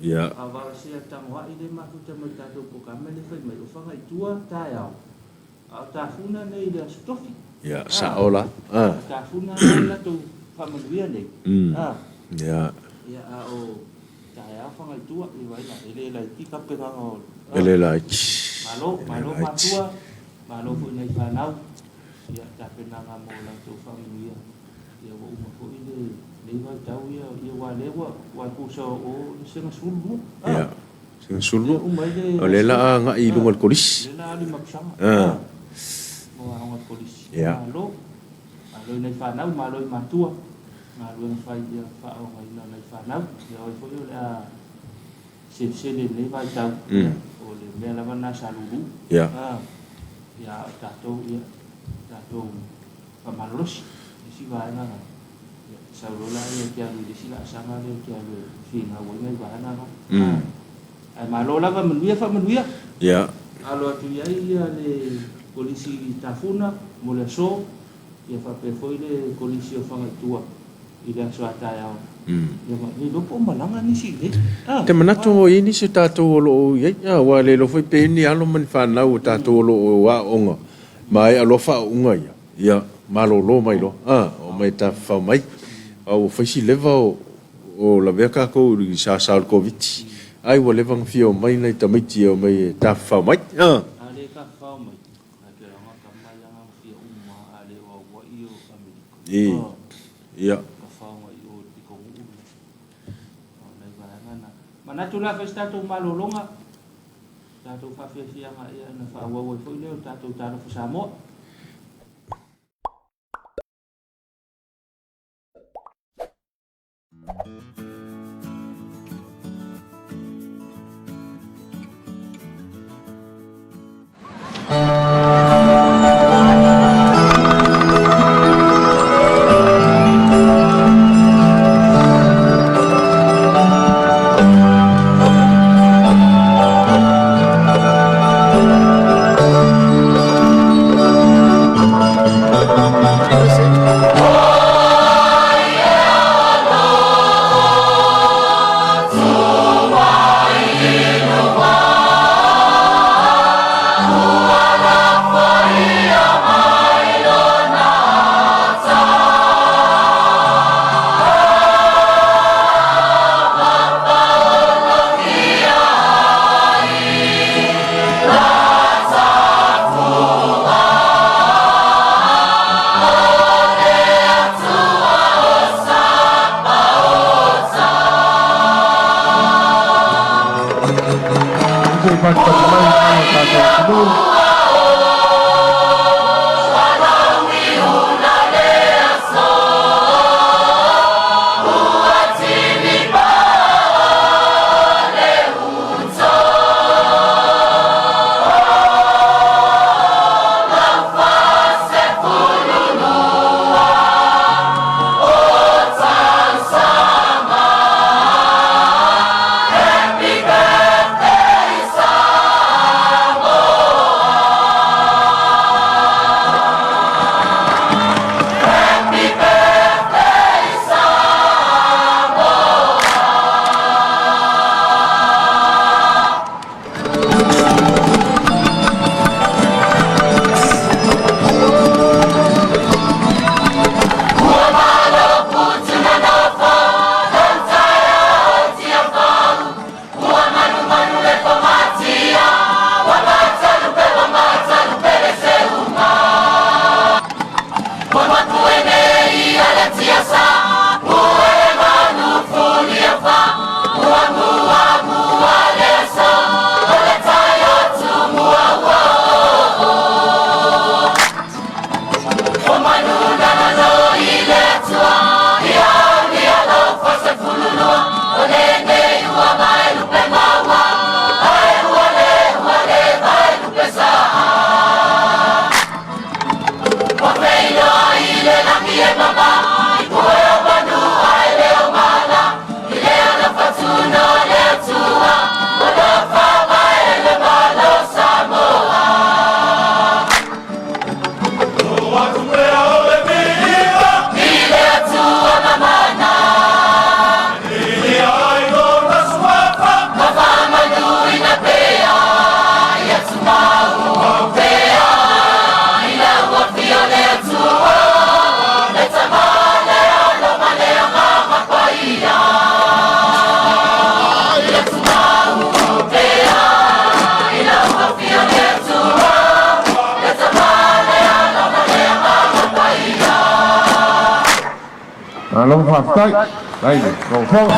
Ia. Ia, sao la. A. Ia. E le laiti. E le laiti. Ia tapenaga mo la outou faamanuia. Ia ua uma foi lenei vaitau ia, ia aua lea ua ua tusa o le sega 12. Ah. Ia. Sega 12. Uma ai le O lea la a agai i luga o le kolisi. Lea la a lima tausaga. Ah. Mo aoga o le kolisi. Ia. Malo. Malo i nai fanau, malo i matua. Galuega fai ia faaaogaina o nai fanau. Ia o ai foi o le a selesele i lenei vaitau, ia, o le mea lava lena sa lulu. Ia. Ah. Ia, a o tatou, ia, tatou faamalolosi i isi vaega na. Ia, sau loa la ia e te alu i le isi laasaga lea e te alu e finau ai nai vaega na. Ae malo lava, manuia faamanuia. Ia. Alo atu i ai ia le Kolisi Tafuna mo le aso, ia faapea foi le Kolisi o Fagaitua i le aso a taeao. Ia ma le iloa po o malaga nisi i inei. Ou te manatu o i ai nisi o tatou o lo o i ai, aua e le iloa foi pe i ai ni alo ma ni fanau o tatou o lo o aooga maea loa faauuga ia, ia malolo mai loa, a, omai e tafafao mai. A ua fai si leva o lavea tatou i le sasa o le Koviti, ai ua leva ona fia omai nai tamaiti e omai e tafafao mai. A le tafafao mai, ae pe laga tama ia na fia uma a le o Hawaii o Amerika. Ia. Tafafao mai i o i le pitonuu lea. O nai vaega na. Manatu la fai se tatou malologa, tatou faafiafiaga ia ona faaauau ai foi lea o le tatou Talofa Samoa. Se i patupatu mai le mamalu o le tatou atunuu. Malo faafetai. Faafetai i le tofoga.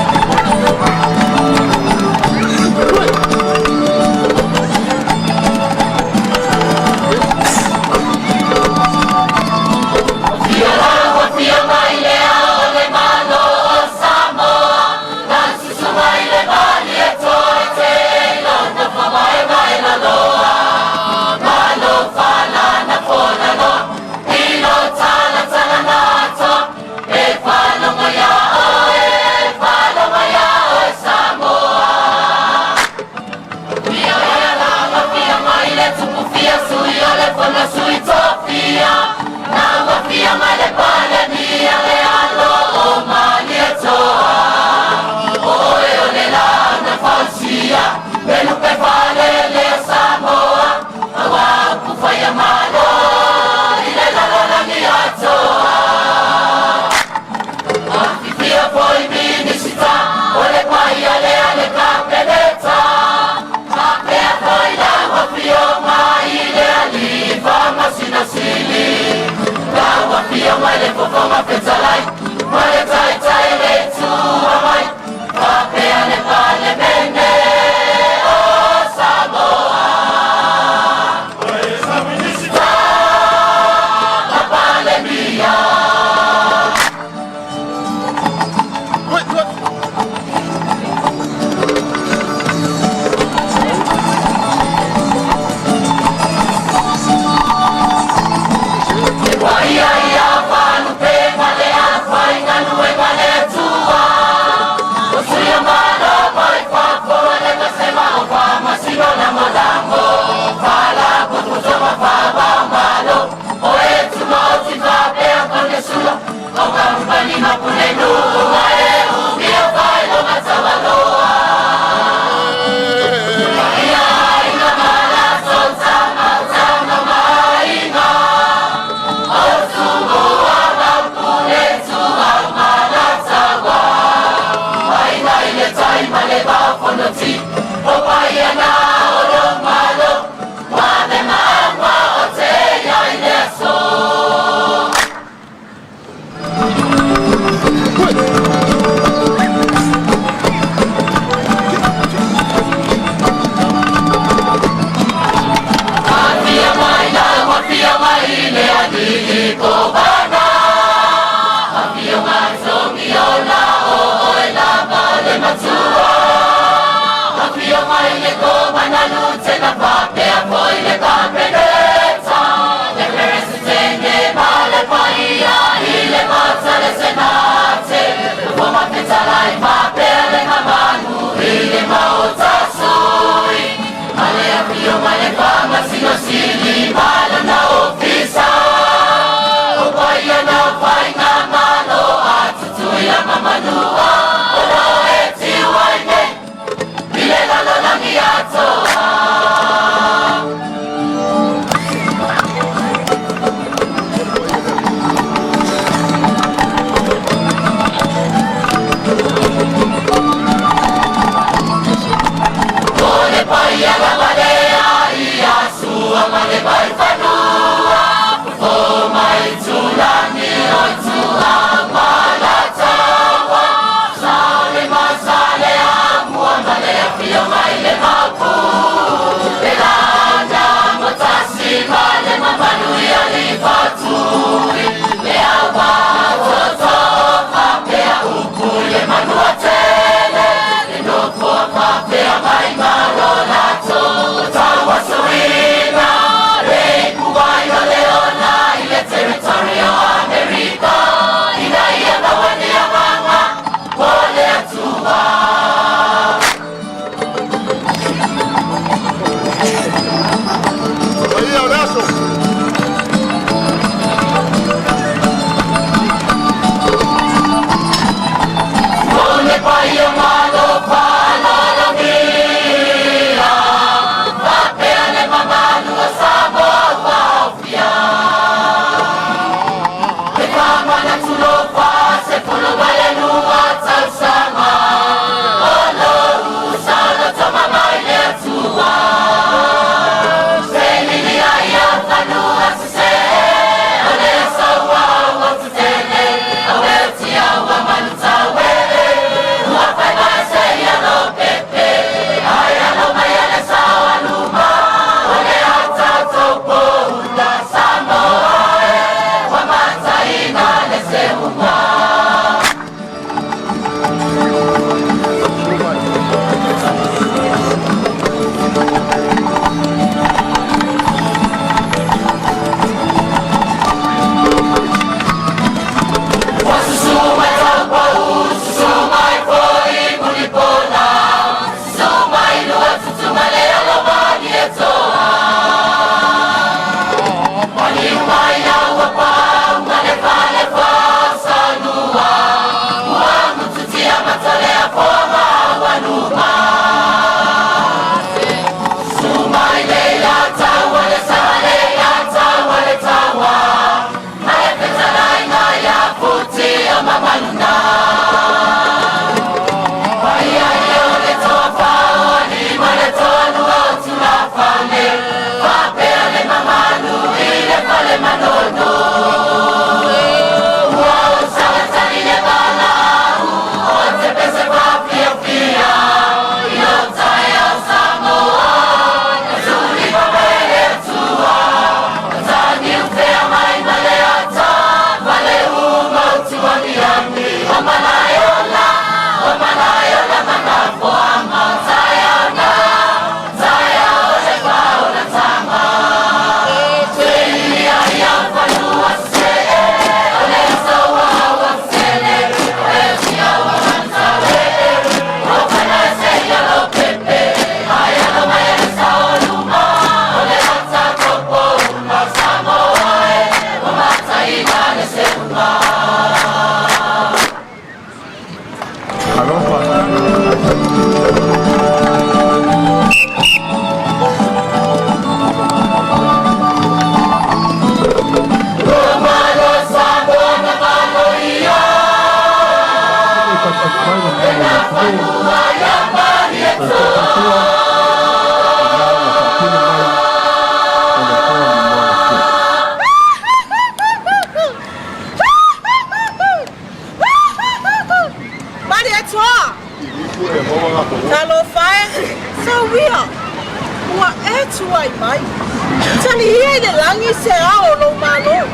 lagi se ao o lou Malo.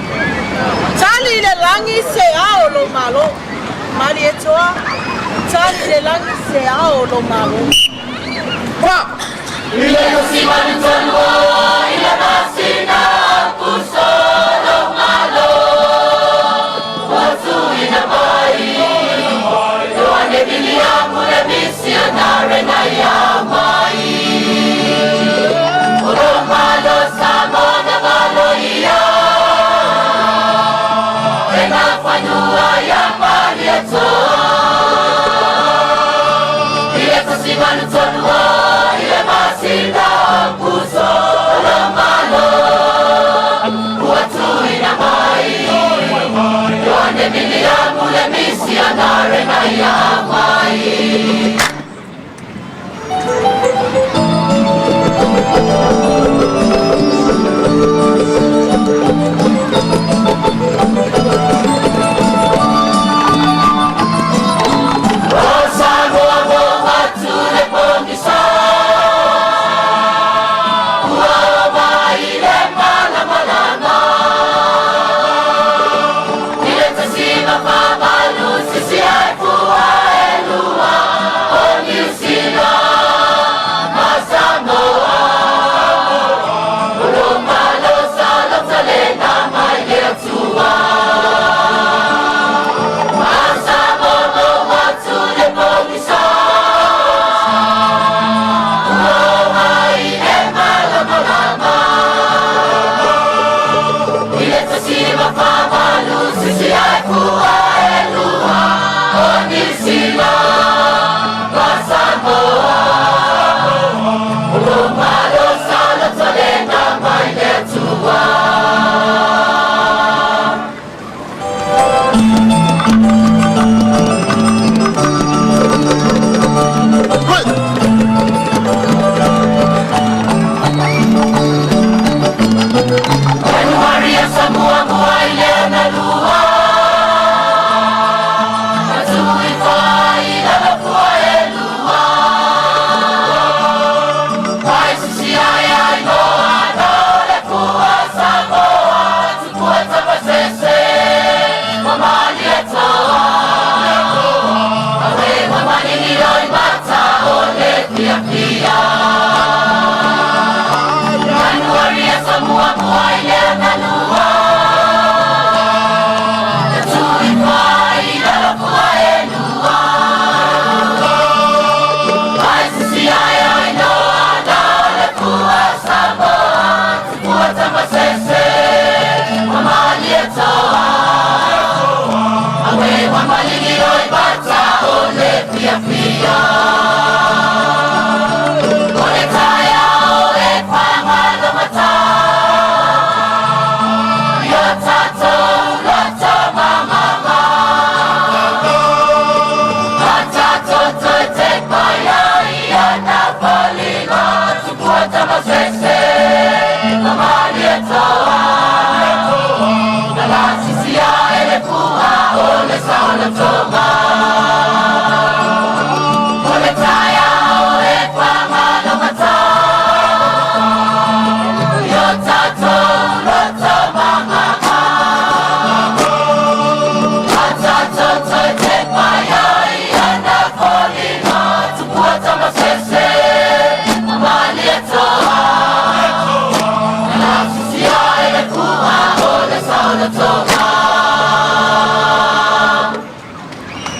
Tali i le lagi se ao o lou Malo. Malietoa, tali i le lagi se ao o lou Malo.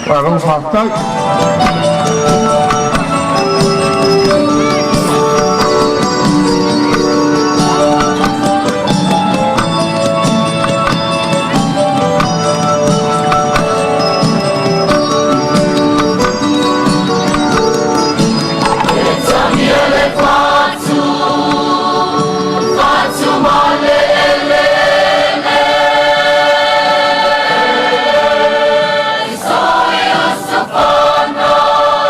Malo faafetai. No.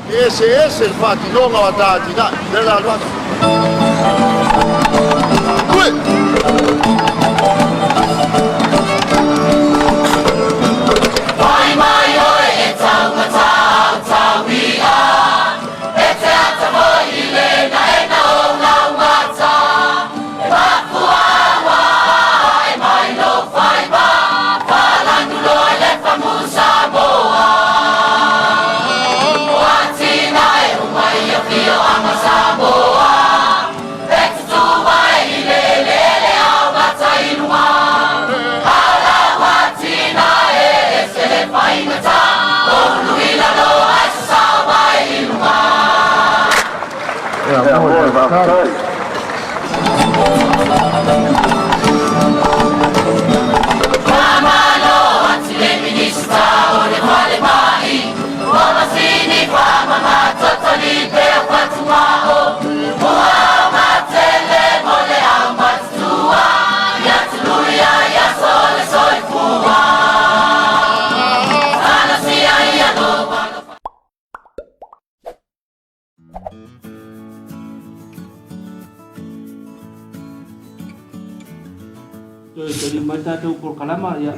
E eseese le faatinoga o ata atinae lea le alu atu. Ui! Ia mo le faafetai. Toe tali mai tatou polokalama, ia,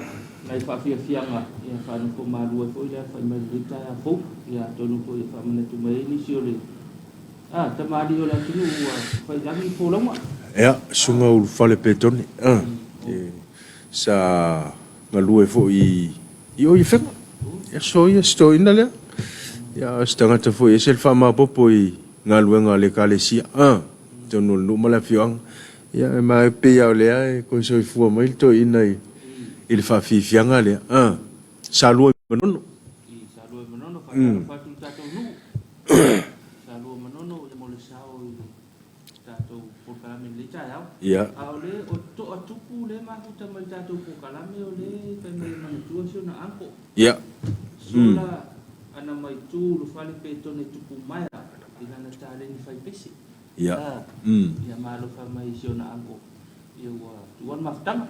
nai faafiafiaga, ia, faanofo malu ai foi le afa'i mai lenei taeao fou. Ia, atonu foi e faamanatu mai ai nisi o le, a, tamalii o le atunuu ua failagi folauga. Ia, susuga Ulufale Petone, a, e, sa galue foi i o i Afega. Ia, so ia, si toeaina lea. Ia, o se tagata foi e ese le faamaopoopo i galuega a le Ekalesia, a, i totonu o le nuu ma le afioaga. Ia, e ma e pei lava o lea e toe soifua mai le toeaina i, i le faafiafiaga lea, a, Salua i Manono. I Salua i Manono, faatalofa atu i le tatou nuu. Salua Manono mo le sao i le tatou polokalame i lenei taeao. Ia. A o le o toa tupu lea e mafuta mai le tatou polokalame o le fai mai e manatua si ona uncle. Ia. Sola ana mai tu ulufale pe tone tupu maea i lana taleni fai pese. Ia. Ia ma alofa mai si ona uncle ia ua tuua le mafutaga.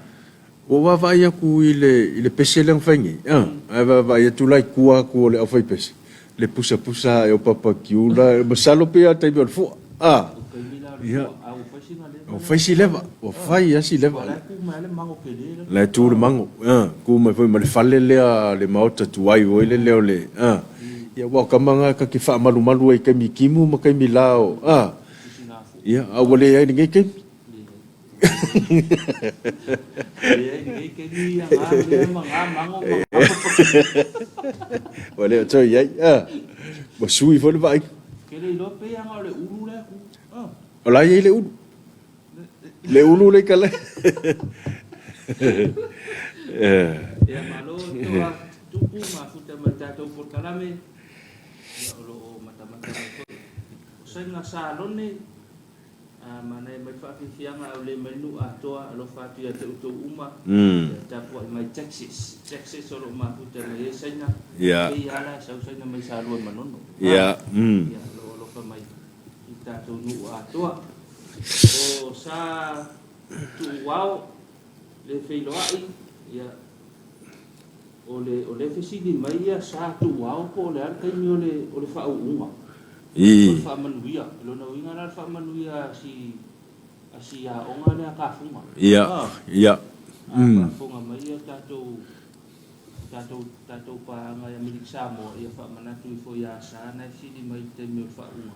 Ua vaavaai atu i le i le pese lea na fai nei, a, ae vaavaai atu la i tua atu o le aufaipese, le pusapusa ae o papakiula, masalo pei lava o le taimi o le fua, a. O taimi la o le Ia. fua, a ua fai sina leva Ua fai si leva, ua fai lava si leva. Aua la e tu mai lava le mago tele la. La e tu le mago, a, tu mai foi ma le fale lea, le maota tuai foi lele o le, a, ia aua o tama na ta te faamalumalu ai i taimi timu ma taimi la o, a, ia, a ua leai i lenei taimi. Ua le o toe i ai, a, ua sui foi le vaaiga. O la e i ai le ulu. Le ulu le i kala. Ia malo toa. Tupu mafuta ma le tatou polokalame, ia o lo o matamata mai foi. O Saina Salone, a manaia mai le faafiafiaga aulei mai le nuu atoa, alofa atu ia te outou uma, ia tapuai mai Texas. Texas o lo o mafuta mai ai Saina, pei lava la e sau Saina mai Salua i Manono. Ia, o lo o alofa mai i le tatou nuu atoa. O Sa Tuuao le feiloai, ia, o le, o le fesili mai ia Sa Tuuao po o le a le taimi o le, o le faauuga, o le faamanuia. O lona uiga la o le faamanuia a si, a si aoga lea a Tafuga. Ia, ia. A faafofoga mai ia tatou, tatou, tatou paaga i Amerika Samoa, ia faamanatu ifo ia Sa na e fesili mai i le taimi o le faauuga,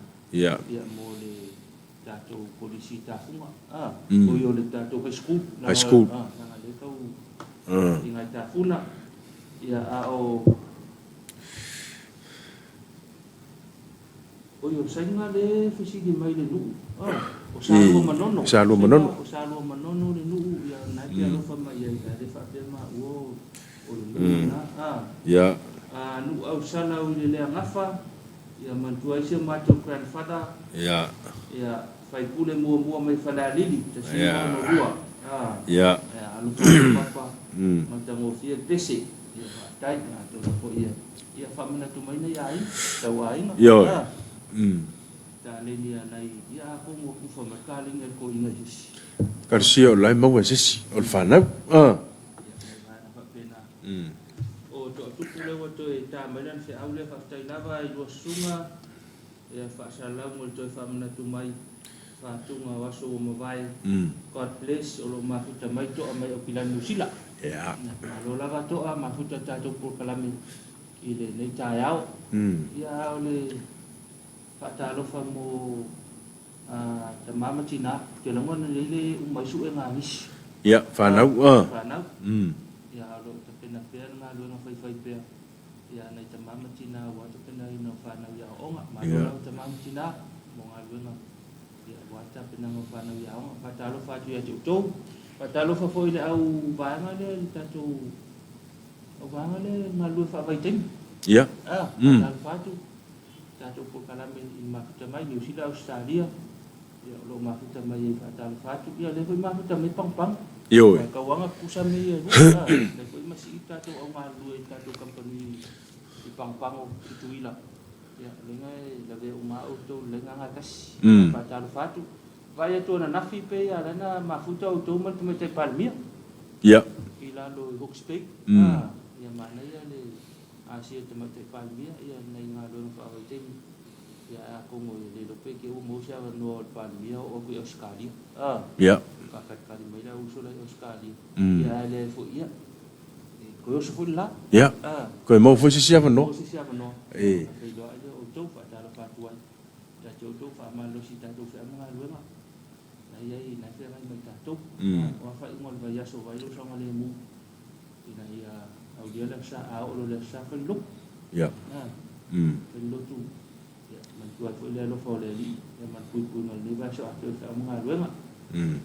ia mo le tatou kolisi tafuga a oi o le tatou high school high school a leaga lea tau i ngai tafuna ia a o oi o saina le fesili mai le nuu a o Salua Manono Salua Manono o Salua Manono le nuu ia na te alofa mai ai a le faapea ma ua o le nuu na a ia a nuu au sala o ile lea gafa Ia manatua ai si o matou grandfather. Ia. Ia faipule muamua mai Falealili, 1962. A. Ia. Ia alofa mai papa. Matagofie le pese. Ia faafetai atonu foi ia ia faamanatu mai nai aiga, tau aiga. Ioe. A. Taleni a nai ia atonu ua kufa mai taleni a le toeaina i se isi. Talosia o la e maua e se isi o le fanau. A. Ia nai vaega faapena. O Toatupu lea ua toe ta mai lana feau lea faafetai lava i lua susuga ia faasalalau mo le toe faamanatu mai faatuga o aso ua mavae God bless o lo o mafuta mai toa mai Aukilani Niu Sila. Malo lava toa mafuta tatou polokalame i lenei taeao. Ia a o le faatalofa mo tama ma tina ou te lagona nei le uma ai suega a nisi. Ia fanau. Fanau. Ia o lo o tapena pea le galuega faifai pea ia nai tama ma tina aua tapenaina o fanau i aoaoga. Malo lava tama ma tina mo galuega ia aua le tapenaga o fanau i aoga. Faatalofa atu ia te outou. Faatalofa foi i le au vaega lea le tatou au vaega lea e galulue faavaitaimi. Ia. Faatalofa atu tatou polokalame i mafuta mai Niu Sila, Ausetalia. Ia, o lo o mafuta mai ai faatalofa atu. Ia, lea foi mafuta mai Pagopago. Ioe. Ae tauaga tutusa mea ia e lua. Lea foi masii tatou au galulue i le tatou kamupani i Pagopago i Tutuila. Ia, o lea e lavea uma lava outou i le laina gatasi. Faatalofa atu. Vaai atu ananafi pei a lea na mafuta outou ma le Tamaitai Palemia. Ia. I lalo i Hawke's Bay. Ia manaia le Asia Tamaitai Palemia, ia nai galuega faavaitaimi. Ia atonu e le iloa pe te ua maua se avanoa o le Palemia oo atu i Ausetalia. A. Ia. Faatalitali mai le au uso la i Ausetalia. Ia ae leai foi ia. E toe oso foi le la. Ia. A. Toe maua foi se isi avanoa. Maua se isi avanoa. E. Ona feiloai lea o outou faatalofa atu ai. Ia te outou faamalolosi i tatou feau ma galuega. Na i ai na feagai ma i tatou. O a faaiuga o le vaiaso o vai lou saogalemu ina ia aulia le aso Sa, a oo loa i le aso Sa fai le lotu. Ia. A. Fai le lotu, ia manatua ai foi le alofa o le Alii, ia ma le puipuiga o lenei vaiaso atoa i feau ma galuega.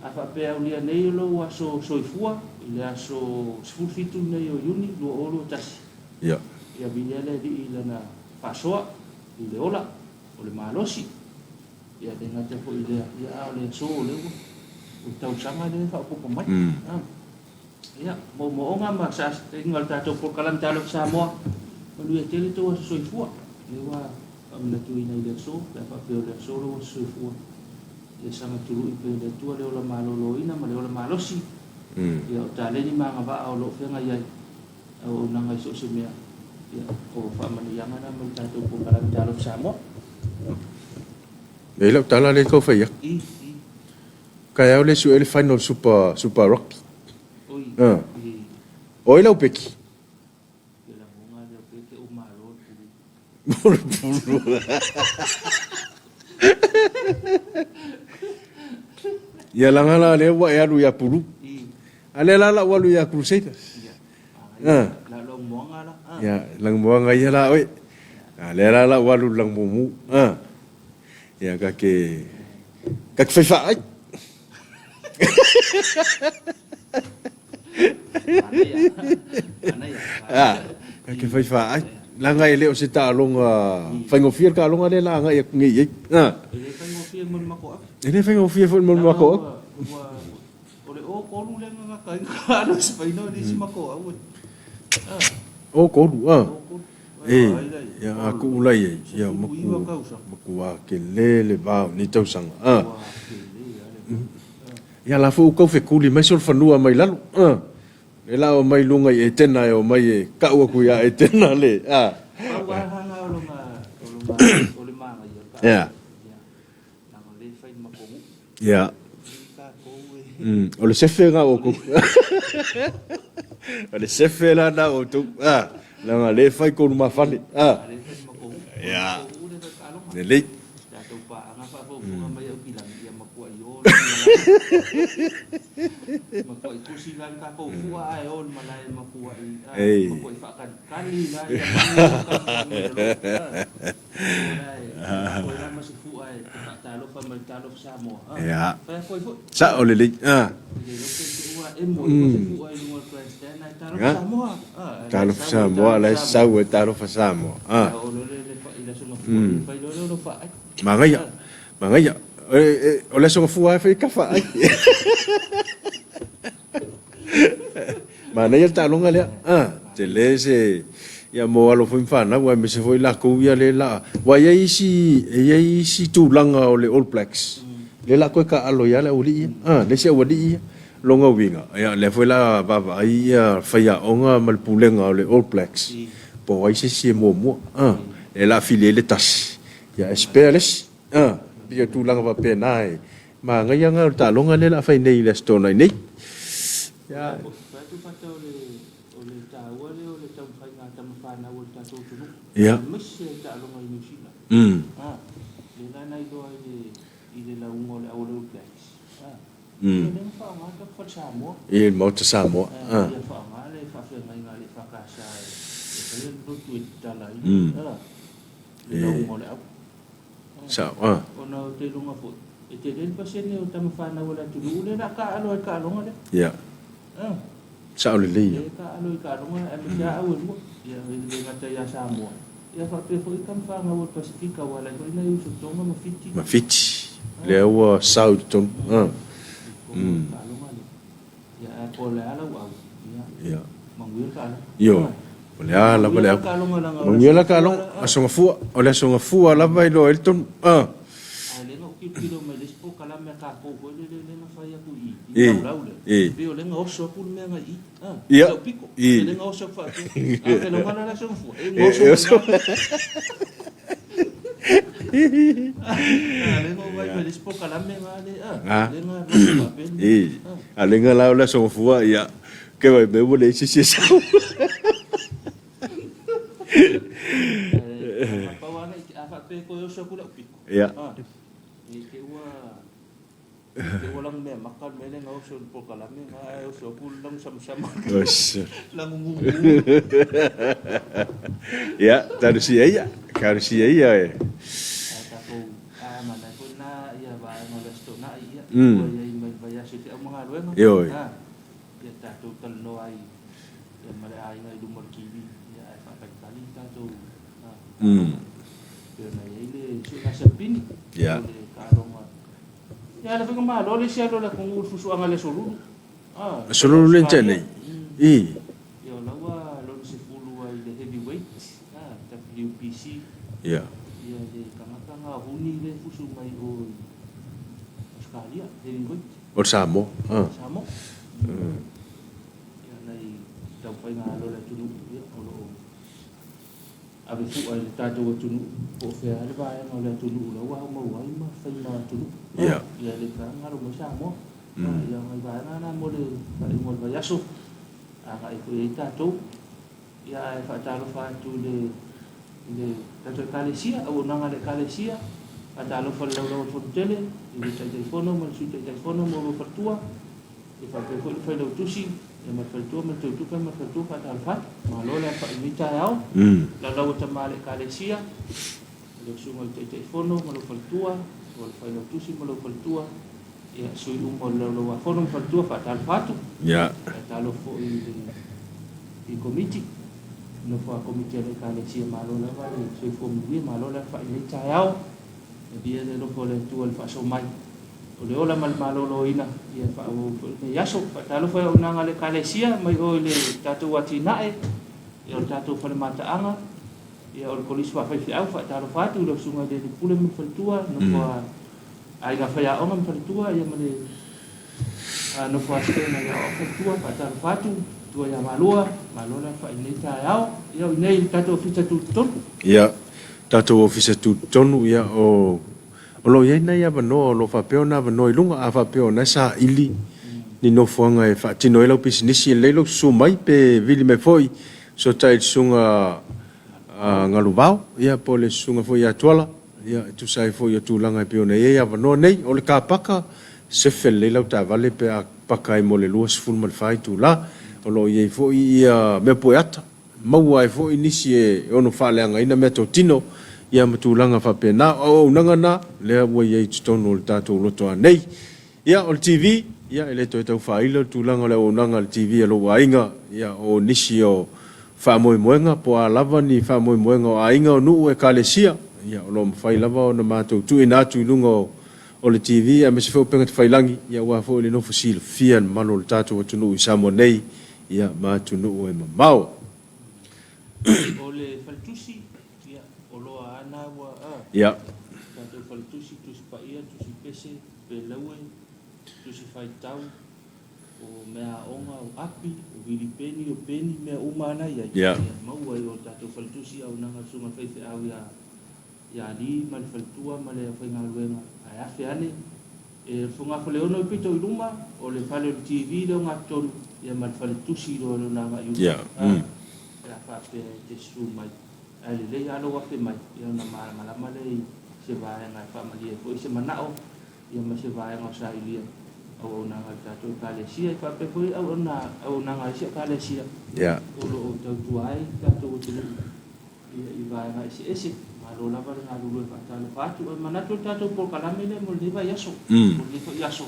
A faapea e aulia nei lou aso soifua i le aso 17 lenei o Iuni 2021, Ia. Ia viia le Alii i lana faasoa, i le ola, o le malosi. Ia le gata foi i lea, ia a o le aso o lea ua o le tausaga lea e faaopoopo mai. Ia, moomooga ma saasataiga o le tatou polokalame Talofa Samoa, manuia tele tou aso soifua. Lea ua faamanatuina i le aso, pe a faapea o le aso lou aso soifua. Ia saga tului pea e le Atua le ola maloloina ma le ola malosi. Ia, o taleni ma agavaa o lo o feagai ai auaunaga i so o se mea. Ia, o faamanuiaga na mai le tatou polokalame Talofa Samoa. E i ai lau tala lea e tau fai atu. Taeao le sue le final super super rugby. Oi. O ai lau peki? Ia laga la lea ua e alu ia Pulu. A lea la la ua alu ia Crusaders. Ia lanumoaga ia la oe. A lea la la ua alu lanumomu. Ia ka ke ka ke fai faai. E te fai faai. Leaga e le o se taaloga faigofie le taaloga lea la agai atu nei i ai. E le faigofie mo le matou ave. E le faigofie foi mo le matou ave. Ua, o le o tolu lea na gata ai na alu se faina o le isi matou ave. O tolu, a. E, ia a tuu la i ai, ia maku, matua tele le va o nei tausaga. A. Ia la foi ua tau fetuli mai solofanua mai lalo. A. E la omai luga i Etena e omai e kau atu ia Etena le a. Pau a hanga o longa o longa o le manaia ka. Yeah. Ia. Langa le fai ma kogu. Yeah. Ka kou e. O le sefe na o kou. O le sefe la na o tou. A. Langa le fai kou ma fale. A. Le fai ma kogu. Yeah. Kogu le fai kalonga. Lelei. Tatou paaga faafoufoga mai Aukilani ia makuai o makuai tusi la le tatou fua ae o le malae makuai makuai faakalikali la ia o la ma se fua e faatalofa mai talofa Samoa Ia. Fai atu ai foi. Sao lelei. Le iloa pe te ua emo ai se fua i luga o le grandstand ae talofa Samoa. Talofa Samoa la e sau e talofa Samoa. O le le i le aso Gafua, fai loa lea o lou faai. Manaia, manaia. O le aso Gafua lava e fai ka faai. Manaia le taaloga lea. Tele se ia mo alo foi ma fanau aemaise foi latou ia lea la aua e i ai isi e i ai isi tulaga o le All Blacks lea la toe taaalo ai lava le aualii ia. Le isi aualii ia Lona uiga, ia, lea foi la vaavaai ia faiaoga ma le pulega o le All Blacks, po o ai se isi e muamua, a, lea la fili ai le tasi, ia e spare le isi, a, pei o tulaga faapena e manaia na o le taaloga lea la fai nei i le Aso Toonai nei. Ia. Fai atu fata o le o le taua lea o le taumafaiga a tama fanau a le tatou atunuu, Ia. aemaise le taaloga i Niu Sila. A, lea la na iloa i le i le lauga o le au o le All Blacks, a. Ia lea na faaaoga le tatou fale Samoa. I le Maota Samoa. Ia faaaoga le faafeagaiga a le EFKS e faia le lotu e tatala ai le lauga o le au. Sao. Ona o te iloga foi, e tele le pasene o tama fanau a le atunuu lea o le a taaalo ai i le taaloga lea. Ia. Sao lelei ia. Lea e taaalo i le taaloga aemaise lava au e lua. Ia e le gata ia Samoa, ia faapea foi tama fanau a le Pasifika aua o la e foi nai uso Tonga ma Fiti. Ma Fiti. Lea ua sao i totonu. Ia. Ioe. O le a lava le au. Manuia la taaloga. Aso Gafua. O le Aso Gafua lava e iloa ai le tonu. I. I. Ia. I. E oso. A lenga la o le aso gafua, ia, ke vai mea ua leai se isi e sau. Ia. Ia, talosia ia, talosia ia e. Ioe. Ia. Ia le faigamalo le isi alu o le atunuu i le fusuaga i le aso lulu. Aso lulu lea na tea nei. I. Ia o la ua lona sefulu ai i le heavyweight, WBC. Ia. Ia le tagata na huni le fusu mai o i Australia, heavyweight. O le Samoa. Samoa. Ia nai taumafaiga alo o le atunuu ia o lo o Ave fua i le tatou atunuu, po o fea le vaega o le atunuu la ua aumau ai ma fai ma atunuu. Ia. Ia le mafai ona galo mai Samoa. Ia o nai vaega na mo le faaiuga o le vaiaso, agai foi ai tatou. Ia ae faatalofa atu i le i le tatou Ekalesia, auaunaga a le Ekalesia, faatalofa i le Laulau a le Fonotele, i le Taitaifono ma le Sui Taitaifono ma lua faletua. E faapea foi le Failautusi ma le Faletua ma le Teutupe ma le Faletua faatalofa atu. Malo le alafai i lenei taeao. Laulau a tama a le Ekalesia, lau Susuga i le Taitaifono ma lou Faletua, o le Failautusi ma lou Faletua, ia, sui uma o le Laulauafono ma Faletua faatalofa atu. Faatalofa foi i le Komiti. Nofo a Komiti a le Ekalesia Malo lava le soifua manuia, malo le alafai i lenei taeao. Manuia le alofa o le Atua i le faasoa mai o le ola ma le maloloina ia e faaauau foi lenei aso. Faatalofa i auaunaga a le Ekalesia mai o i le tatou atinae, ia o le tatou fale mataaga, ia o le Kolisi Faafaifeau. Faatalofa atu i lau Susuga i le Alii Pule ma le Faletua, nofo a Aiga Faiaoga ma Faletua, ia ma le Nofo a Sitena ia Aoao Faletua. Faatalofa atu, Matua ia Malua, malo le alafai i lenei taeao. Ia o i inei i le tatou Ofisa Tutotonu. Ia, tatou Ofisa Tutotonu, ia o o lo o i ai nai avanoa o lo o faapea ona avanoa i luga, a faapea o na e saili ni nofoaga e faatino ai lau pisinisi, e lelei lou susu mai pe vili mai foi fesootai i le susuga Galuvao, ia po o le susuga foi ia Tuala, ia e tusa ai foi o tulaga e pei ona i ai avanoa nei. O le car paka, sefe lelei lau taavale pe a paka ai mo le 24 itula. O lo o i ai foi ia mea pueata, maua ai foi nisi e ono faaleagaina meatotino, ia ma tulaga faapena. O auaunaga na, lea ua i ai i totonu o le tatou lotoa nei. Ia, o le TV, ia, e le toe tau faailo le tulaga o le auaunaga a le TV a lou aiga, ia, o nisi o faamoemoega, po o a lava ni faamoemoega o aiga, o nuu, ekalesia, ia, o lo o mafai lava ona matou tuuina atu i luga o, o le TV aemaise foi upega tafailagi, ia, aua foi le nofo silafia e le mamalu o le tatou atunuu i Samoa nei, ia, ma atunuu e mamao. O le faletusi, ia, o loa lava na ua, a, tatou faletusi, Tusi Paia, Tusi Pese, Peleue, Tusi Faitau, o meaaoga, o api, o vilipeni, o peni, mea uma lava na i ai, ia maua i o tatou faletusi auaunaga a le Susuga i le Faifeau ia ia Alii ma le faletua ma le aufaigaluega ae afe ane e Fogafaleono i pito i luma o le fale o le TV le ogatotonu ia ma le faletusi loa lona agai uta pe a faapea e te susu mai. Ae lelei lava lou afe mai, ia ona malamalama lea i se vaega e faamalie ai foi se manao, ia ma se vaega o sailia auaunaga a le tatou Ekalesia. E faapea foi auaunaga a isi Ekalesia o lo o tautua ai le tatou atunuu ia i vaega eseese. Malo lava le galulue faatalofa atu. E manatu o le tatou polokalame lea mo lenei vaiaso, mo lenei foi aso,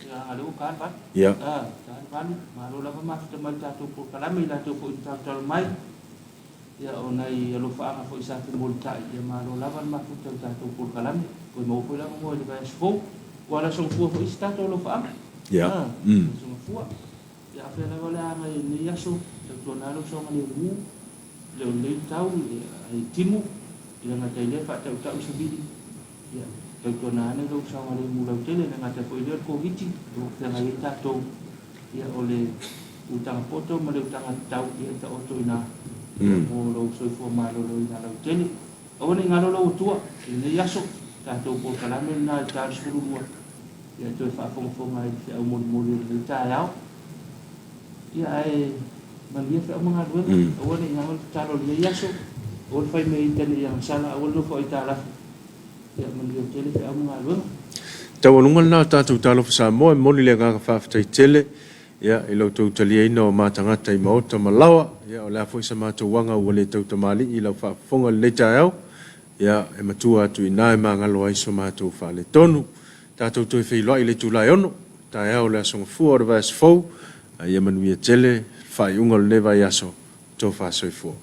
ia leaga o lea ua ta le valu. Ta le valu. Malo lava mafuta mai i le tatou polokalame, i latou foi na talotalo mai. Ia o nai alofaaga foi sa femolitai, ia malo lava le mafuta i le tatou polokalame. Toe maua foi le avanoa i le vaiaso fou. Ua ala sogafua foi isi tatou alofaaga. Ia. Ala sogafua. Ia afea lava le agai i lenei aso, tautuana lou saogalemu, le o lenei tau ai timu, ia gata i lea faatautau savili, ia tautuana ane lou saogalemu lautele, le gata foi i lea o le Koviti, o lo o feagai ai tatou. Ia o le utaga poto ma le utaga tatau ia e taoto i ina mo lou soifua maloloina lautele. Aua ne i galo lou Atua i lenei aso, tatou polokalame lena i le ta 12 ia e toe faafogafoga ai i le feau molimoli o lenei taeao. Ia ae manuia feau ma galuega. Aua ne i galo le tatalo i lenei aso, aua le fai mea ita ne i agasala, aua le nofo aitalafu. Ia manuia tele feau ma galuega. Taualuga lena o tatou Talofa Samoa, e momoli le agaga faafetai tele ia i lo outou taliaina o ma tagata i maota ma laoa. Ia o le a foi sa matou aga ua le tau tamalii i lau faafofoga i lenei taeao, ia e matua atu i ina e magalo ai so matou faaletonu. Tatou toe feiloai i le itula e 6, taeao o le Aso Gafua o le vaiaso fou, a ia manuia tele le faaiuga o lenei vaiaso. Tofa soifua.